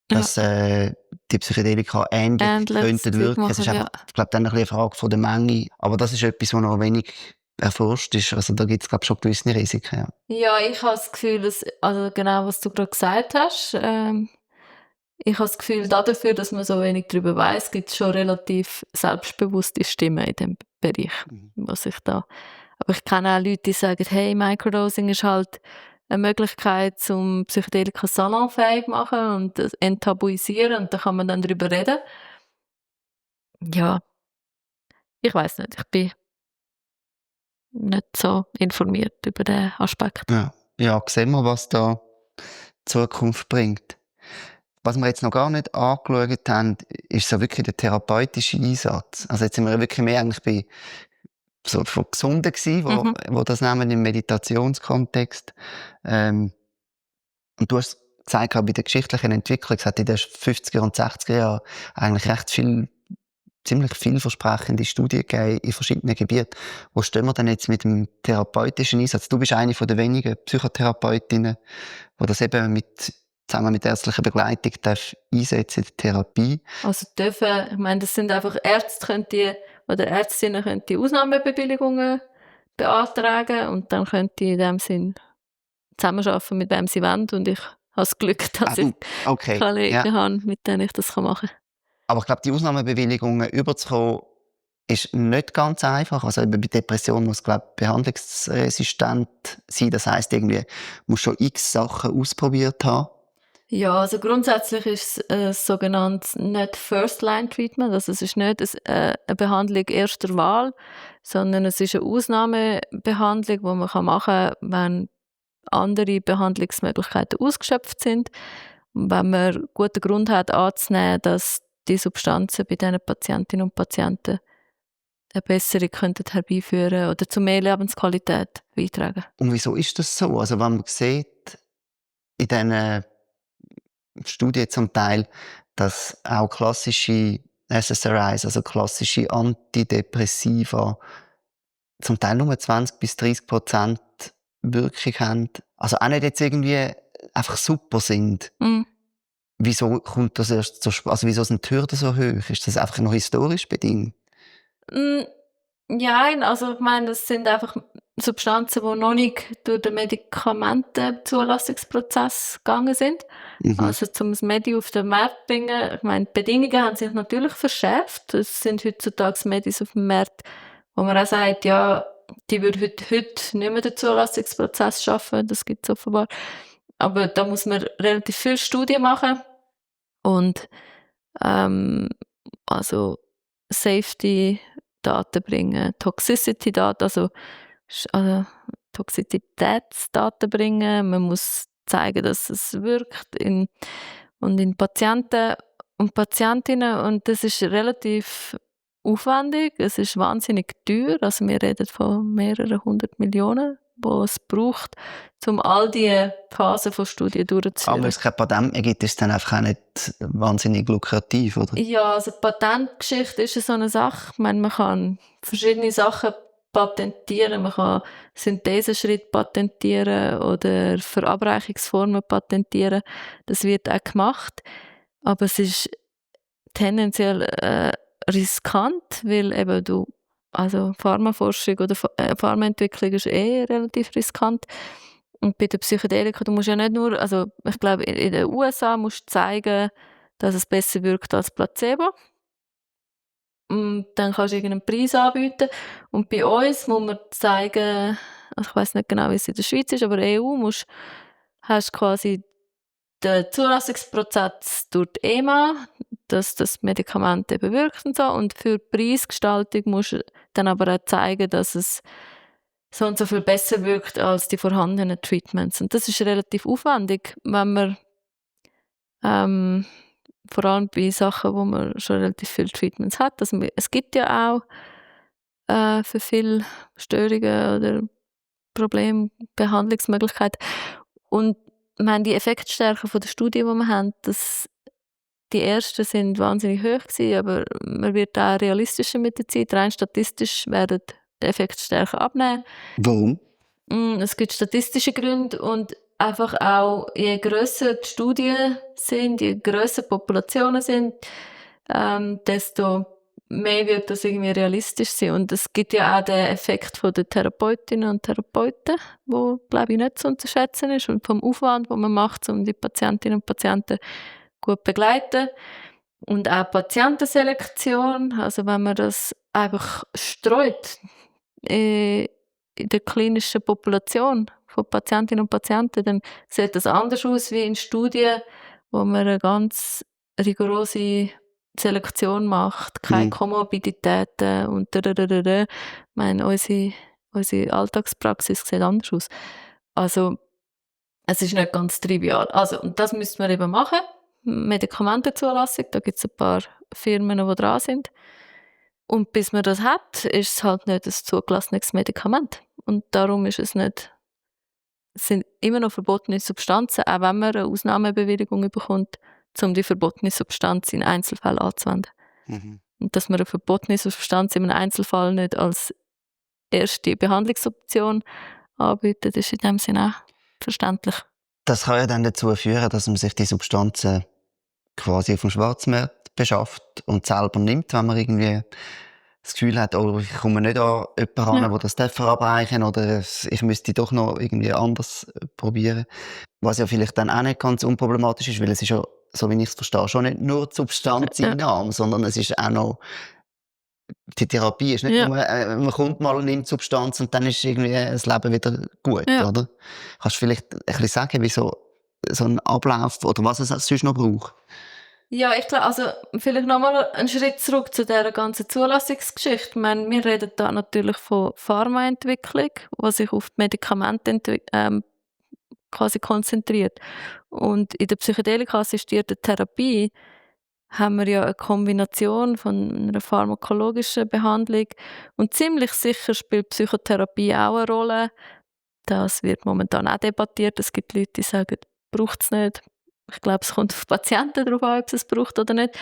die Psychedelika ähnlich könnten wirken. Es ist einfach, ich glaube, dann eine Frage von der Menge. Aber das ist etwas, was noch wenig erforscht ist. Also da gibt es, glaube ich, schon gewisse Risiken. Ja, ich habe das Gefühl, also genau, was du gerade gesagt hast, ich habe das Gefühl, dafür, dass man so wenig darüber weiss, gibt es schon relativ selbstbewusste Stimmen in diesem Bereich. Aber ich kenne auch Leute, die sagen, hey, Microdosing ist halt eine Möglichkeit, um Psychedelika salonfähig zu machen und das enttabuisieren, und da kann man dann darüber reden. Ja, ich weiss nicht, ich bin nicht so informiert über diesen Aspekt. Ja, sehen wir, was da die Zukunft bringt. Was wir jetzt noch gar nicht angeschaut haben, ist so wirklich der therapeutische Einsatz. Also jetzt sind wir wirklich mehr eigentlich bei so von Gesunden gewesen, wo das nehmen im Meditationskontext. Und du hast gezeigt, bei der geschichtlichen Entwicklung, es hat in den 50er und 60er Jahren eigentlich recht ziemlich vielversprechende Studien gegeben in verschiedenen Gebieten. Wo stehen wir denn jetzt mit dem therapeutischen Einsatz? Du bist eine von den wenigen Psychotherapeutinnen, die das eben zusammen mit ärztlicher Begleitung einsetzen in der Therapie. Also dürfen, ich meine, das sind einfach Ärztinnen können die Ausnahmebewilligungen beantragen und dann können die in dem Sinn zusammenarbeiten, mit wem sie wollen. Und ich habe das Glück, dass ich Kollegen habe, mit denen ich das machen kann. Aber ich glaube, die Ausnahmebewilligungen überzukommen, ist nicht ganz einfach. Also bei Depression muss, glaube ich, behandlungsresistent sein. Das heisst, irgendwie muss schon x Sachen ausprobiert haben. Ja, also grundsätzlich ist es sogenannt nicht First-Line-Treatment. Also es ist nicht eine Behandlung erster Wahl, sondern es ist eine Ausnahmebehandlung, die man machen kann, wenn andere Behandlungsmöglichkeiten ausgeschöpft sind. Und wenn man guten Grund hat anzunehmen, dass die Substanzen bei diesen Patientinnen und Patienten eine Besserung herbeiführen oder zu mehr Lebensqualität beitragen. Und wieso ist das so? Also wenn man sieht, in diesen Studien zum Teil, dass auch klassische SSRIs, also klassische Antidepressiva, zum Teil nur 20-30% Wirkung haben. Also auch nicht jetzt irgendwie einfach super sind. Mhm. Wieso kommt das erst also wieso sind die Hürden so hoch? Ist das einfach noch historisch bedingt? Hm, jein, also ich meine, das sind einfach Substanzen, die noch nicht durch den Medikamentenzulassungsprozess gegangen sind. Mhm. Also zum das Medi auf den Markt zu bringen, ich meine, die Bedingungen haben sich natürlich verschärft. Es sind heutzutage Medis auf dem Markt, wo man auch sagt, ja, die würden heute nicht mehr den Zulassungsprozess schaffen, das gibt's offenbar. Aber da muss man relativ viel Studien machen und, ähm, also Safety-Daten bringen, Toxicity-Daten, also Toxizitätsdaten bringen. Man muss zeigen, dass es wirkt in Patienten und Patientinnen, und das ist relativ aufwendig. Es ist wahnsinnig teuer. Also wir reden von mehreren 100 Millionen, die es braucht, um all diese Phasen von Studien Aber durchzuführen. wenn es kein Patent mehr gibt, ist es dann einfach auch nicht wahnsinnig lukrativ, oder? Ja, also Patentgeschichte ist so eine Sache. Ich meine, man kann verschiedene Sachen patentieren. Man kann Syntheseschritt patentieren oder Verabreichungsformen patentieren. Das wird auch gemacht. Aber es ist tendenziell riskant, weil eben also Pharmaforschung oder Pharmaentwicklung ist relativ riskant. Und bei den Psychedelika, du musst ja nicht nur, also ich glaube, in den USA musst du zeigen, dass es besser wirkt als Placebo. Und dann kannst du irgendeinen Preis anbieten. Und bei uns muss man zeigen, also ich weiss nicht genau, wie es in der Schweiz ist, aber EU hast quasi den Zulassungsprozess durch die EMA, dass das Medikament eben wirkt und so. Und für die Preisgestaltung musst du dann aber auch zeigen, dass es so und so viel besser wirkt als die vorhandenen Treatments. Und das ist relativ aufwendig, wenn man vor allem bei Sachen, wo man schon relativ viele Treatments hat. Also es gibt ja auch für viele Störungen oder Probleme Behandlungsmöglichkeiten. Und ich meine, die Effektstärke von der Studie, die wir haben, die ersten sind wahnsinnig hoch gewesen, aber man wird auch realistischer mit der Zeit. Rein statistisch werden die Effektstärken abnehmen. Warum? Es gibt statistische Gründe und einfach auch, je grösser die Studien sind, je grösser Populationen sind, desto mehr wird das irgendwie realistisch sein. Und es gibt ja auch den Effekt von den Therapeutinnen und Therapeuten, wo, glaube ich, nicht zu unterschätzen ist, und vom Aufwand, den man macht, um die Patientinnen und Patienten gut zu begleiten. Und auch Patientenselektion, also wenn man das einfach streut, in der klinischen Population von Patientinnen und Patienten, dann sieht das anders aus wie in Studien, wo man eine ganz rigorose Selektion macht, keine Komorbiditäten und Ich meine, unsere Alltagspraxis sieht anders aus. Also, es ist nicht ganz trivial. Also, und das müssen wir eben machen. Medikamentenzulassung, da gibt es ein paar Firmen, die dran sind. Und bis man das hat, ist es halt nicht ein zugelassenes Medikament. Und darum ist es nicht, es sind immer noch verbotene Substanzen, auch wenn man eine Ausnahmebewilligung bekommt, um die verbotene Substanz in Einzelfällen anzuwenden. Mhm. Und dass man eine verbotene Substanz in einem Einzelfall nicht als erste Behandlungsoption anbietet, ist in dem Sinne auch verständlich. Das kann ja dann dazu führen, dass man sich die Substanzen quasi auf dem Schwarzmarkt beschafft und selber nimmt, wenn man irgendwie das Gefühl hat, oh, ich komme nicht an jemanden ran, der das verabreichen darf, oder ich müsste doch noch irgendwie anders probieren. Was ja vielleicht dann auch nicht ganz unproblematisch ist, weil es ist ja, so wie ich es verstehe, schon nicht nur die Substanzeinnahme, sondern es ist auch noch die Therapie. Ist nicht Ja. nur, man kommt mal und nimmt Substanz und dann ist irgendwie das Leben wieder gut, Ja. oder? Kannst du vielleicht ein bisschen sagen, wie so ein Ablauf oder was es sonst noch braucht? Ja, ich glaube, also vielleicht nochmal einen Schritt zurück zu dieser ganzen Zulassungsgeschichte. Ich meine, wir reden da natürlich von Pharmaentwicklung, die sich auf die Medikamente quasi konzentriert. Und in der psychedelika-assistierten Therapie haben wir ja eine Kombination von einer pharmakologischen Behandlung, und ziemlich sicher spielt Psychotherapie auch eine Rolle. Das wird momentan auch debattiert. Es gibt Leute, die sagen, braucht es nicht. Ich glaube, es kommt auf Patienten darauf an, ob es braucht oder nicht.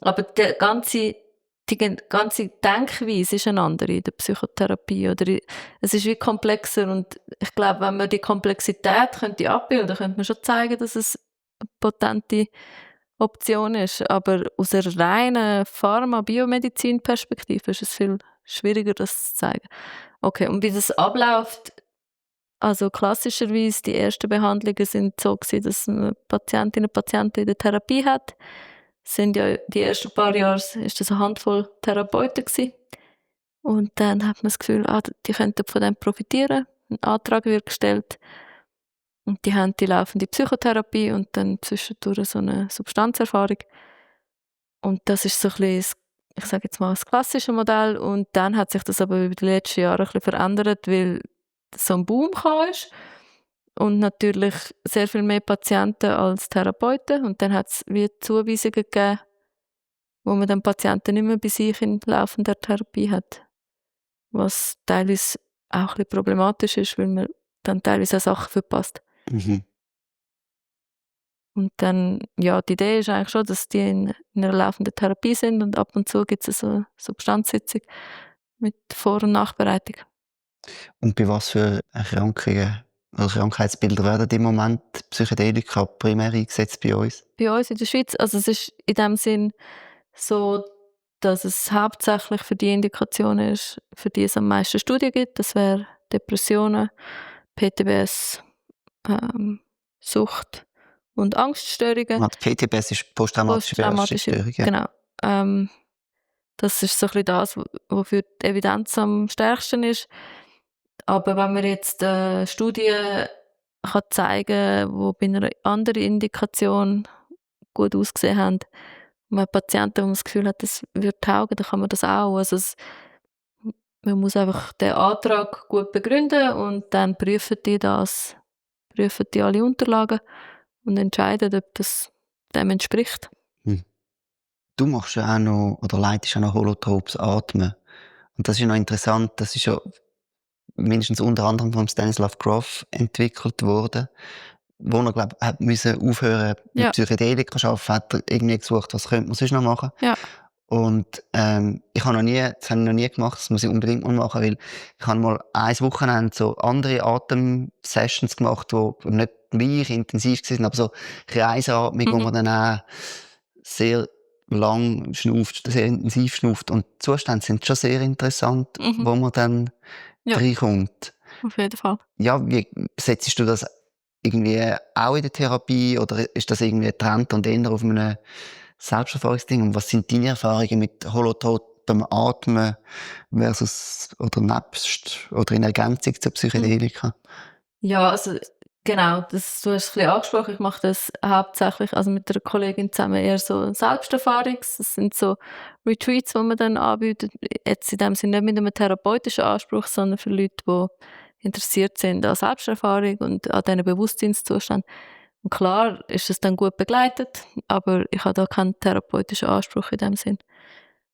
Aber die die ganze Denkweise ist eine andere in der Psychotherapie. Es ist wie komplexer und ich glaube, wenn man die Komplexität könnte abbilden, könnte man schon zeigen, dass es eine potente Option ist. Aber aus einer reinen Pharma-Biomedizin-Perspektive ist es viel schwieriger, das zu zeigen. Okay, und wie das abläuft, also klassischerweise die ersten Behandlungen sind so gewesen, dass eine Patientin in der Therapie hat. Sind ja die ersten paar Jahre ist das eine Handvoll Therapeuten gewesen. Und dann hat man das Gefühl, die könnten von dem profitieren. Ein Antrag wird gestellt und die haben die laufende Psychotherapie und dann zwischendurch so eine Substanzerfahrung. Und das ist so ein bisschen, ich sage jetzt mal, das klassische Modell. Und dann hat sich das aber über die letzten Jahre ein bisschen verändert, weil so ein Boom kam ist. Und natürlich sehr viel mehr Patienten als Therapeuten. Und dann hat es wie Zuweisungen gegeben, wo man dann Patienten nicht mehr bei sich in laufender Therapie hat. Was teilweise auch ein bisschen problematisch ist, weil man dann teilweise auch Sachen verpasst. Mhm. Und dann, ja, die Idee ist eigentlich schon, dass die in einer laufenden Therapie sind und ab und zu gibt es so eine Substanzsitzung mit Vor- und Nachbereitung. Und bei was für Erkrankungen oder Krankheitsbilder werden im Moment Psychedelika primär eingesetzt bei uns? Bei uns in der Schweiz, also es ist in dem Sinn so, dass es hauptsächlich für die Indikation ist, für die es am meisten Studien gibt. Das wäre Depressionen, PTBS, Sucht und Angststörungen. Und PTBS ist posttraumatische Belastungsstörung. Ja. Genau. Das ist so ein bisschen das, wofür die Evidenz am stärksten ist. Aber wenn man jetzt Studien kann zeigen, die bei einer anderen Indikation gut ausgesehen haben, und man hat Patienten, wo man das Gefühl hat, das würde taugen, dann kann man das auch. Also man muss einfach den Antrag gut begründen und dann prüfen die alle Unterlagen und entscheiden, ob das dem entspricht. Du machst ja auch noch, oder leitest auch noch holotropes Atmen. Und das ist ja noch interessant, das ist ja mindestens unter anderem von Stanislav Grof entwickelt worden. Wo er, glaube ich, müssen aufhören mit Psychedelika zu arbeiten, hat er irgendwie gesucht, was könnte man sonst noch machen. Ja. Und das habe ich noch nie gemacht, das muss ich unbedingt mal machen, weil ich habe mal ein Wochenende so andere Atem-Sessions gemacht, die nicht gleich intensiv waren, aber so Kreisatmung, wo man dann auch sehr lang schnauft, sehr intensiv schnauft. Und die Zustände sind schon sehr interessant, wo man dann reinkommt. Auf jeden Fall. Ja, wie setzt du das irgendwie auch in der Therapie oder ist das irgendwie getrennt und eher auf einem Selbsterfahrungsding? Und was sind deine Erfahrungen mit holotropem Atmen versus oder nebst oder in Ergänzung zur Psychedelika? Ja, also genau, du hast es ein bisschen angesprochen. Ich mache das hauptsächlich also mit einer Kollegin zusammen eher so Selbsterfahrungs. Das sind so Retreats, die man dann anbietet. Jetzt in dem Sinne nicht mit einem therapeutischen Anspruch, sondern für Leute, die interessiert sind an Selbsterfahrung und an diesen Bewusstseinszustand. Und klar ist es dann gut begleitet, aber ich habe da keinen therapeutischen Anspruch in dem Sinn.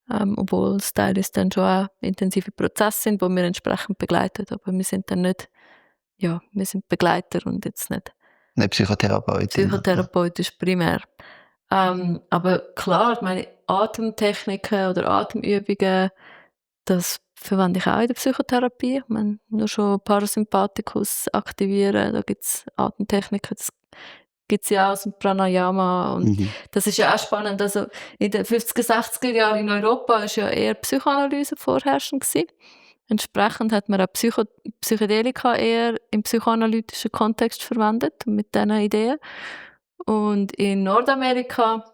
Obwohl es teilweise dann schon auch intensive Prozesse sind, die wir entsprechend begleiten. Aber wir sind dann nicht, wir sind Begleiter und jetzt nicht psychotherapeutisch primär. Aber klar, meine Atemtechniken oder Atemübungen, das verwende ich auch in der Psychotherapie. Ich meine, nur schon Parasympathikus aktivieren, da gibt es Atemtechniken, das gibt es ja auch aus dem Pranayama. Und das ist ja auch spannend. Also in den 50er, 60er Jahren in Europa war ja eher Psychoanalyse vorherrschend gewesen. Entsprechend hat man auch Psychedelika eher im psychoanalytischen Kontext verwendet, mit diesen Ideen. Und in Nordamerika,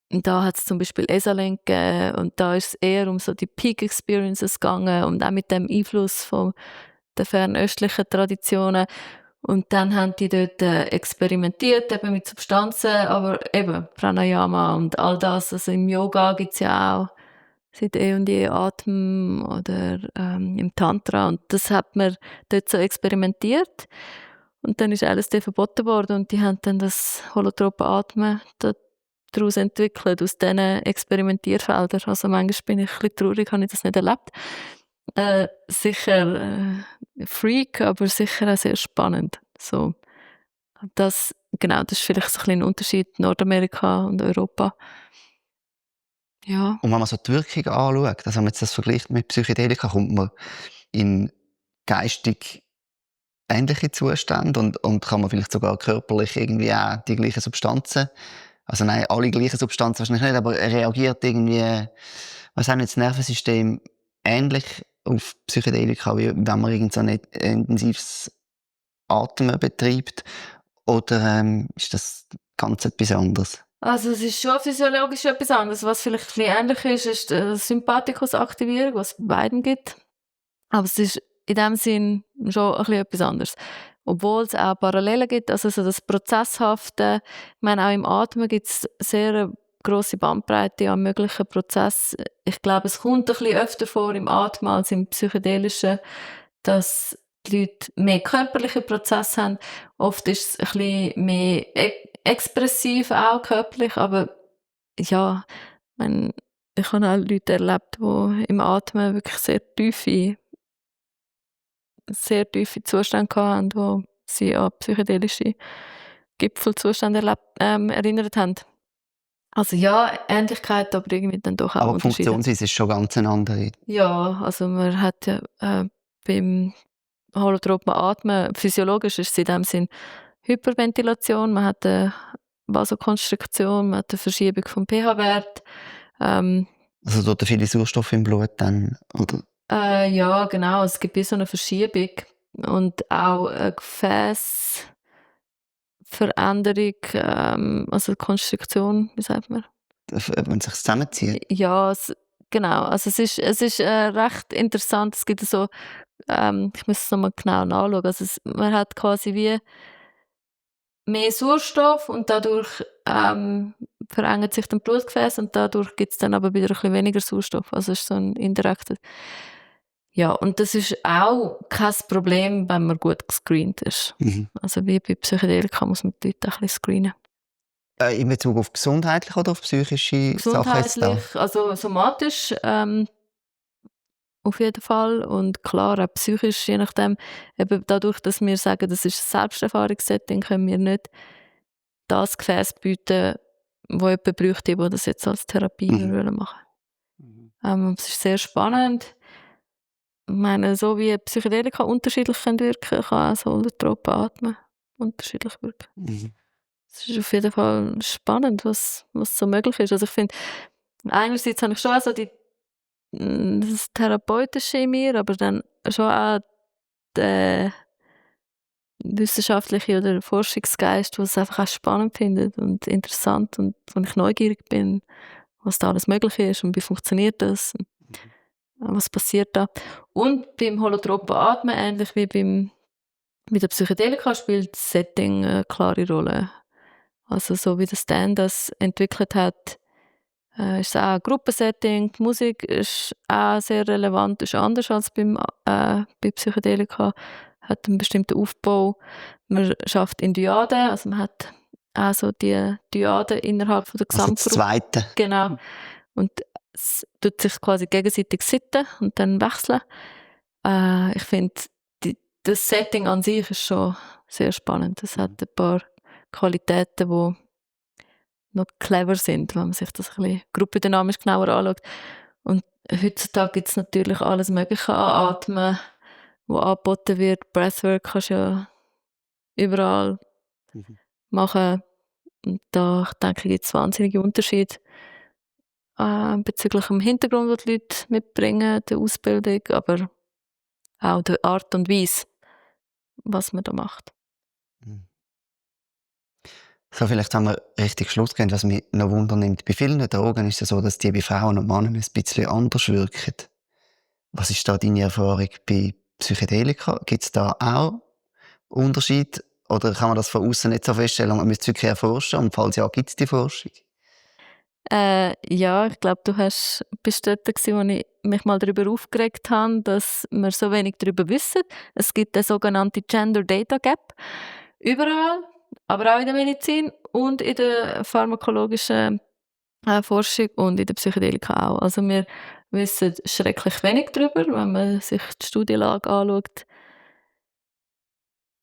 da hat es zum Beispiel Esalen gegeben und da ist es eher um so die Peak Experiences gegangen und auch mit dem Einfluss von den fernöstlichen Traditionen. Und dann haben die dort experimentiert, eben mit Substanzen, aber eben Pranayama und all das. Also im Yoga gibt es ja auch seit und je Atem oder im Tantra. Und das hat man dort so experimentiert. Und dann ist LSD verboten worden und die haben dann das holotrope Atmen daraus entwickelt, aus diesen Experimentierfeldern. Also manchmal bin ich ein bisschen traurig, habe ich das nicht erlebt. Sicher Freak, aber sicher auch sehr spannend. So, das ist vielleicht so ein bisschen ein Unterschied Nordamerika und Europa. Ja. Und wenn man so die Wirkung anschaut, also wenn man jetzt das vergleicht mit Psychedelika, kommt man in geistig ähnliche Zustände und kann man vielleicht sogar körperlich irgendwie auch die gleichen Substanzen, also nein, alle gleichen Substanzen wahrscheinlich nicht, aber er reagiert irgendwie, was auch nicht, das Nervensystem ähnlich auf Psychedelika, wie wenn man irgend so ein intensives Atmen betreibt, oder ist das ganz etwas anderes? Also es ist schon physiologisch etwas anderes. Was vielleicht ein bisschen ähnlich ist, ist die Sympathikusaktivierung, was es bei beiden gibt. Aber es ist in dem Sinn schon ein bisschen etwas anderes. Obwohl es auch Parallelen gibt, also so das Prozesshafte. Ich meine, auch im Atmen gibt es sehr eine grosse Bandbreite an möglichen Prozessen. Ich glaube, es kommt ein bisschen öfter vor im Atmen als im Psychedelischen, dass die Leute mehr körperliche Prozesse haben. Oft ist es ein bisschen mehr expressiv, auch körperlich, aber ja, ich meine, ich habe auch Leute erlebt, die im Atmen wirklich sehr tiefe Zustände hatten, wo sie an psychedelische Gipfelzustände erinnert haben. Also ja, Ähnlichkeit, aber irgendwie dann doch auch Aber die Unterschiede. Funktionsweise ist schon ganz eine andere. Ja, also man hat ja beim holotropen Atmen, physiologisch ist es in dem Sinn Hyperventilation, man hat eine Vasokonstriktion, man hat eine Verschiebung vom pH-Wert. Ähm, Also tut er viel Sauerstoff im Blut dann, oder? ja, genau, es gibt wie so eine Verschiebung und auch eine Gefäßveränderung, also Konstriktion, wie sagt man? Wenn sich zusammenzieht. Ja, genau, also es ist recht interessant, es gibt so, ich muss es noch mal genau nachschauen, also man hat quasi wie mehr Sauerstoff und dadurch verengt sich dann Blutgefäß und dadurch gibt es dann aber wieder ein bisschen weniger Sauerstoff. Also es ist so ein indirekter. Ja, und das ist auch kein Problem, wenn man gut gescreent ist. Mhm. Also wie bei Psychedelika muss man die Leute auch ein bisschen screenen. In Bezug auf gesundheitliche oder auf psychische Sachen jetzt da? Gesundheitlich, also somatisch auf jeden Fall und klar auch psychisch, je nachdem. Eben dadurch, dass wir sagen, das ist ein Selbsterfahrungssetting, können wir nicht das Gefäß bieten, wo jemand bräuchte, der das jetzt als Therapie Mhm. machen Mhm. es ist sehr spannend. Ich meine, so wie Psychedelika unterschiedlich können wirken, kann auch so Holotrope Atmen unterschiedlich wirken. Mhm. Es ist auf jeden Fall spannend, was so möglich ist. Also ich finde, einerseits habe ich schon auch so das Therapeutische in mir, aber dann schon auch den wissenschaftlichen oder Forschungsgeist, der es einfach auch spannend findet und interessant und wo ich neugierig bin, was da alles möglich ist und wie funktioniert das, was passiert da. Und beim holotropen Atmen, ähnlich wie mit der Psychedelika, spielt das Setting eine klare Rolle. Also so wie der Stan das entwickelt hat, ist es auch ein Gruppensetting. Die Musik ist auch sehr relevant, ist anders als bei Psychedelika, hat einen bestimmten Aufbau. Man schafft in Dyaden, also man hat auch so die Dyaden innerhalb von der Also das Gesamtgruppe. Zweite. Genau. Und es tut sich quasi gegenseitig sitten und dann wechseln. Ich finde, das Setting an sich ist schon sehr spannend. Es hat ein paar Qualitäten, die noch clever sind, wenn man sich das ein bisschen gruppendynamisch genauer anschaut. Und heutzutage gibt es natürlich alles Mögliche an Atmen, wo angeboten wird. Breathwork kannst du ja überall Mhm. machen. Und da, ich denke, gibt es wahnsinnige Unterschiede bezüglich dem Hintergrund, den die Leute mitbringen, der Ausbildung, aber auch der Art und Weise, was man da macht. Mhm. So, vielleicht haben wir richtig Schluss gemacht, was mich noch wundernimmt. Bei vielen Drogen ist es so, dass die bei Frauen und Männern ein bisschen anders wirken. Was ist da deine Erfahrung bei Psychedelika? Gibt es da auch Unterschied? Oder kann man das von außen nicht so feststellen? Man müsste es wirklich erforschen. Und falls ja, gibt es die Forschung? Ja, ich glaube, bist dort gewesen, wo ich mich mal darüber aufgeregt habe, dass wir so wenig darüber wissen. Es gibt eine sogenannte Gender Data Gap überall, aber auch in der Medizin und in der pharmakologischen Forschung und in der Psychedelika auch. Also wir wissen schrecklich wenig darüber, wenn man sich die Studienlage anschaut.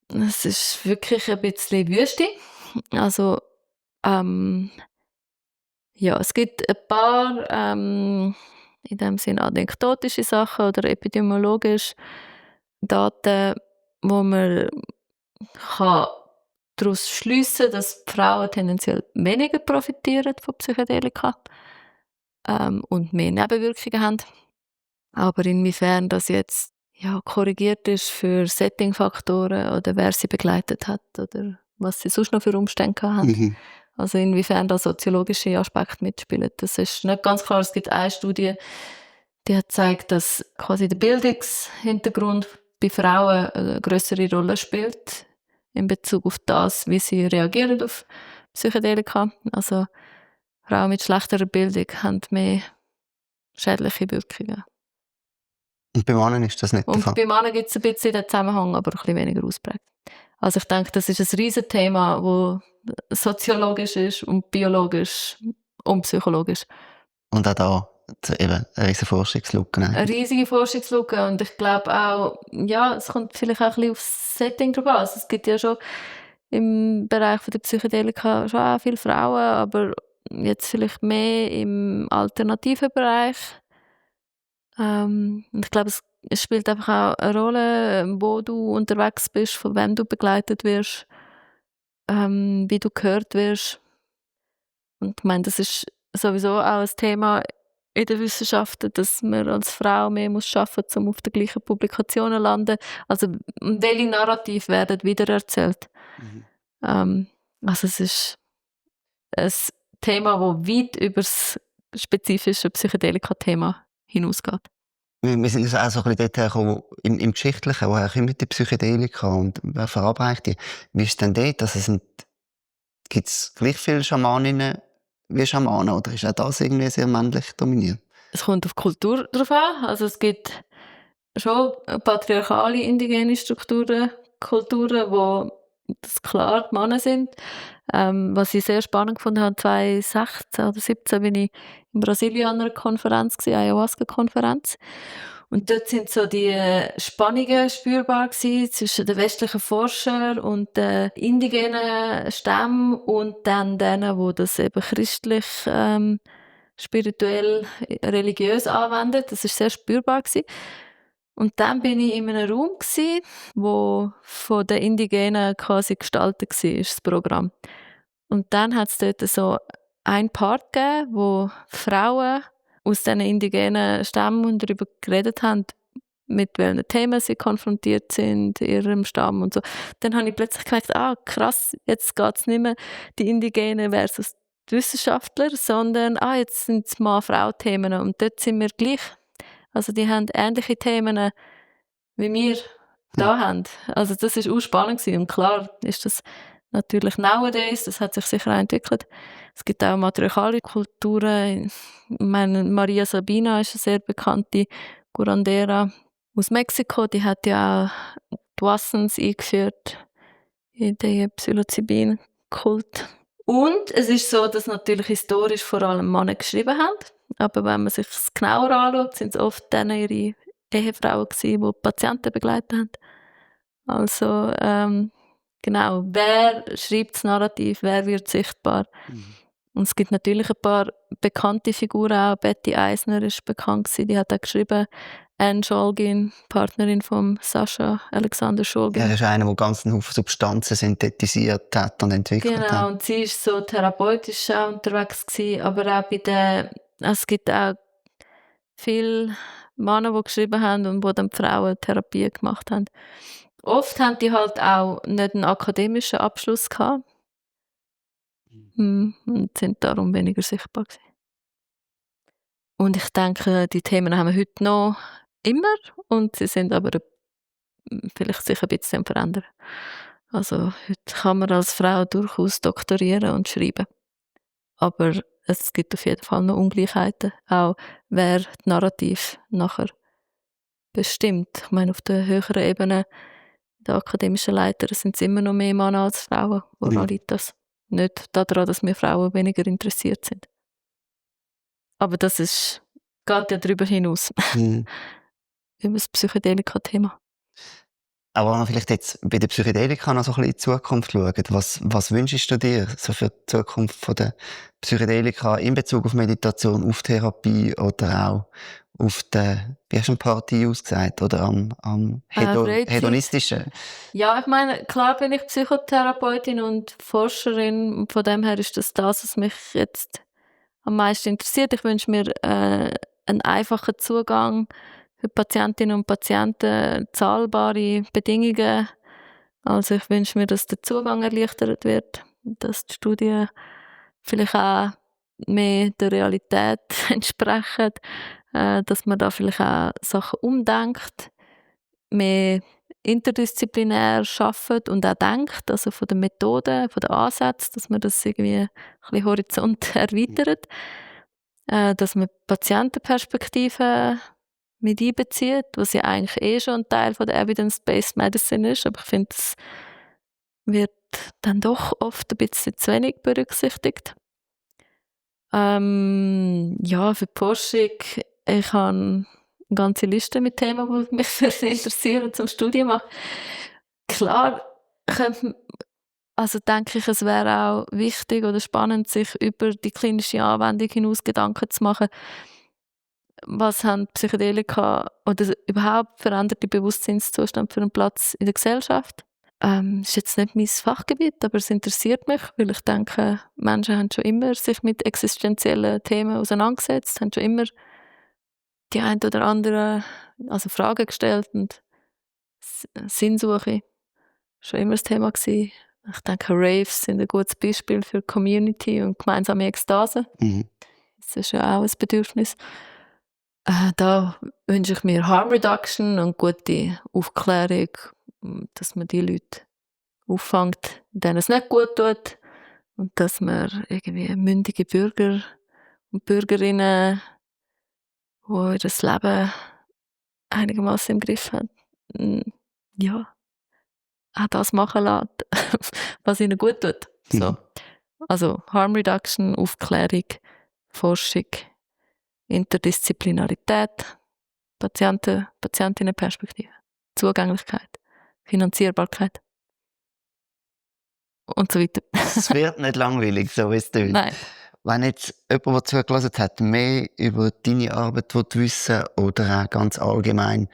Es ist wirklich ein bisschen Wüste. Also ähm, Ja, es gibt ein paar in dem Sinne anekdotische Sachen oder epidemiologische Daten, wo man kann daraus schliessen, dass die Frauen tendenziell weniger profitieren von Psychedelika und mehr Nebenwirkungen haben. Aber inwiefern das jetzt korrigiert ist für Settingfaktoren oder wer sie begleitet hat oder was sie sonst noch für Umstände haben. Mhm. Also inwiefern da soziologische Aspekte mitspielen. Das ist nicht ganz klar. Es gibt eine Studie, die hat gezeigt, dass quasi der Bildungshintergrund bei Frauen eine größere Rolle spielt in Bezug auf das, wie sie reagieren auf Psychedelika. Also Frauen mit schlechterer Bildung haben mehr schädliche Wirkungen. Und bei Männern ist das nicht der Und Fall. bei Männern gibt es ein bisschen den Zusammenhang, aber ein bisschen weniger ausprägt. Also ich denke, das ist ein riesen Thema, das soziologisch ist und biologisch und psychologisch. Und auch da eben eine riesige Forschungslücke Eine eigentlich. riesige Forschungslücke und ich glaube auch, es kommt vielleicht auch ein bisschen aufs Setting drauf an. Also es gibt ja schon im Bereich der Psychedelika schon auch viele Frauen, aber jetzt vielleicht mehr im alternativen Bereich. Und ich glaube, es spielt einfach auch eine Rolle, wo du unterwegs bist, von wem du begleitet wirst, wie du gehört wirst. Und ich meine, das ist sowieso auch ein Thema in den Wissenschaften, dass man als Frau mehr muss arbeiten muss, um auf den gleichen Publikationen zu landen. Also welche Narrative werden wiedererzählt. Also es ist ein Thema, das weit über das spezifische Psychedelika-Thema hinausgeht. Wir sind also auch so ein bisschen dort hergekommen, im Geschichtlichen, woher kommen die Psychedelika und wer verabreicht die? Wie ist denn dort? Also gibt es gleich viele Schamaninnen wie Schamanen oder ist auch das irgendwie sehr männlich dominiert? Es kommt auf die Kultur drauf an. Also es gibt schon patriarchale indigene Strukturen, Kulturen, wo das klar die Männer sind. Was ich sehr spannend gefunden habe, 2016 oder 2017 bin ich in Brasilien an einer Konferenz, Ayahuasca-Konferenz. Und dort sind so die Spannungen spürbar gewesen zwischen den westlichen Forschern und den indigenen Stämmen und dann denen, die das eben christlich, spirituell, religiös anwenden. Das ist sehr spürbar gewesen. Und dann bin ich in einem Raum gsi, wo von den Indigenen quasi gestaltet war, das Programm. Und dann hat es dort so ein Part gegeben, wo Frauen aus diesen indigenen Stämmen darüber geredet haben, mit welchen Themen sie konfrontiert sind, in ihrem Stamm und so. Dann habe ich plötzlich gemerkt, krass, jetzt geht es nicht mehr die Indigenen versus die Wissenschaftler, sondern jetzt sind es Mann-Frau-Themen und dort sind wir gleich. Also die haben ähnliche Themen, wie wir da haben. Also das ist auch spannend gewesen. Und klar ist das natürlich nowadays, das hat sich sicher auch entwickelt. Es gibt auch matriarchale Kulturen. Ich meine, Maria Sabina ist eine sehr bekannte Curandera aus Mexiko. Die hat ja auch die Wassens eingeführt in den Psilocybin-Kult. Und es ist so, dass natürlich historisch vor allem Männer geschrieben haben. Aber wenn man sich es genauer anschaut, sind es oft dann ihre Ehefrauen gewesen, die Patienten begleitet haben. Also, genau, wer schreibt das Narrativ, wer wird sichtbar? Und es gibt natürlich ein paar bekannte Figuren auch. Betty Eisner ist bekannt gewesen, die hat auch geschrieben. Anne Scholgin, Partnerin von Sascha Alexander Scholgin. Er ist einer, der ganz Haufen Substanzen synthetisiert hat und entwickelt hat. Genau, und sie ist so therapeutisch auch unterwegs gewesen, aber auch es gibt auch viele Männer, die geschrieben haben und die dann die Frauen Therapie gemacht haben. Oft haben die halt auch nicht einen akademischen Abschluss gehabt. Und sind darum weniger sichtbar gewesen. Und ich denke, die Themen haben wir heute noch immer und sie sind aber vielleicht sich ein bisschen verändern. Also heute kann man als Frau durchaus doktorieren und schreiben. Aber es gibt auf jeden Fall noch Ungleichheiten, auch wer das Narrativ nachher bestimmt. Ich meine, auf der höheren Ebene, der akademischen Leiter, sind es immer noch mehr Männer als Frauen. Woran liegt das? Nicht daran, dass wir Frauen weniger interessiert sind. Aber das geht ja darüber hinaus. Über das Psychedelika-Thema. Aber wenn wir vielleicht jetzt bei den Psychedelika noch so ein bisschen in die Zukunft schauen, was wünschst du dir so für die Zukunft von der Psychedelika in Bezug auf Meditation, auf Therapie oder auch auf der, wie hast du Party ausgesagt, oder am Freizeit. hedonistischen? Ja, ich meine, klar bin ich Psychotherapeutin und Forscherin. Von dem her ist das, was mich jetzt am meisten interessiert. Ich wünsche mir einen einfachen Zugang für Patientinnen und Patienten, zahlbare Bedingungen. Also ich wünsche mir, dass der Zugang erleichtert wird, dass die Studien vielleicht auch mehr der Realität entsprechen, dass man da vielleicht auch Sachen umdenkt, mehr interdisziplinär arbeitet und auch denkt, also von den Methoden, von den Ansätzen, dass man das irgendwie ein bisschen Horizont erweitert, dass man Patientenperspektiven mit einbezieht, was ja eigentlich schon ein Teil von der Evidence-Based Medicine ist, aber ich finde, es wird dann doch oft ein bisschen zu wenig berücksichtigt. Ja, für die Forschung, ich habe eine ganze Liste mit Themen, die mich interessieren zum Studium machen. Klar, also denke ich, es wäre auch wichtig oder spannend, sich über die klinische Anwendung hinaus Gedanken zu machen, was haben Psychedelika oder überhaupt veränderte Bewusstseinszustand für einen Platz in der Gesellschaft. Ist jetzt nicht mein Fachgebiet, aber es interessiert mich, weil ich denke, Menschen haben schon immer sich mit existenziellen Themen auseinandergesetzt, haben schon immer die ein oder andere Fragen gestellt und Sinnsuche schon immer das Thema gewesen. Ich denke, Raves sind ein gutes Beispiel für Community und gemeinsame Ekstase. Das ist ja auch ein Bedürfnis. Da wünsche ich mir Harm Reduction und gute Aufklärung, dass man die Leute auffängt, denen es nicht gut tut und dass man irgendwie mündige Bürger und Bürgerinnen, die ihr Leben einigermaßen im Griff haben, ja, auch das machen lässt, was ihnen gut tut. So. Also Harm Reduction, Aufklärung, Forschung, Interdisziplinarität, Patientinnenperspektive, Zugänglichkeit, Finanzierbarkeit und so weiter. Es wird nicht langweilig, so wie es tönt. Nein. Wenn jetzt jemand, der zugelassen hat, mehr über deine Arbeit wissen will, oder auch ganz allgemein,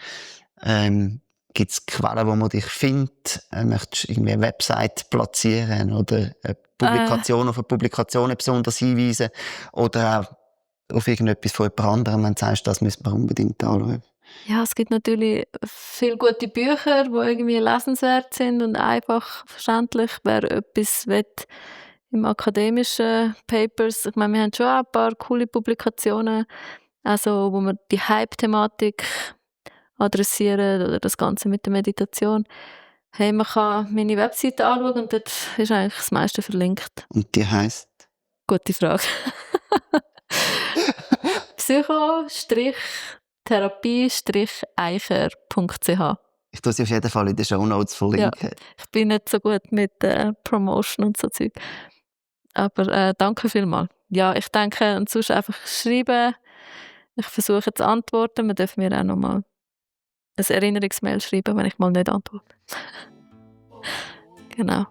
gibt es Quellen, wo man dich findet? Möchtest du irgendwie eine Website platzieren oder eine Publikation auf eine Publikation besonders hinweisen? Oder auch auf irgendetwas von jemand anderem, wenn du sagst, das müssen wir unbedingt anschauen? Ja, es gibt natürlich viele gute Bücher, die irgendwie lesenswert sind und einfach verständlich. Wer etwas will, im akademischen Papers, ich meine, wir haben schon ein paar coole Publikationen, also wo wir die Hype-Thematik adressieren oder das Ganze mit der Meditation. Hey, man kann meine Webseite anschauen und dort ist eigentlich das meiste verlinkt. Und die heisst? Gute Frage. Psycho-Therapie-Eicher.ch. Ich tue sie auf jeden Fall in den Shownotes verlinken. Ja, ich bin nicht so gut mit Promotion und so Zeug. Aber danke vielmals. Ja, ich denke, und sonst einfach schreiben. Ich versuche zu antworten. Man darf mir auch noch mal ein Erinnerungsmail schreiben, wenn ich mal nicht antworte. Genau.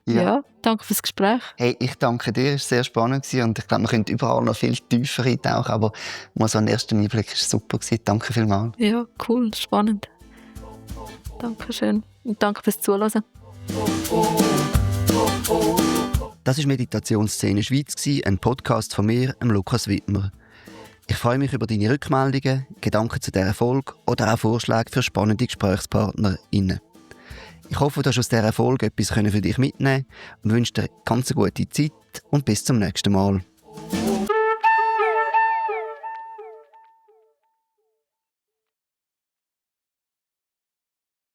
Ja, danke fürs Gespräch. Hey, ich danke dir, es war sehr spannend und ich glaube, wir können überall noch viel tiefer eintauchen, aber mal so ein erster Einblick war super. Danke vielmals. Ja, cool, spannend. Dankeschön und danke fürs Zuhören. Das war Meditationsszene Schweiz, ein Podcast von mir, Lukas Wittmer. Ich freue mich über deine Rückmeldungen, Gedanken zu dieser Folge oder auch Vorschläge für spannende GesprächspartnerInnen. Ich hoffe, du hast aus dieser Folge etwas für dich mitnehmen und wünsche dir ganz eine gute Zeit und bis zum nächsten Mal.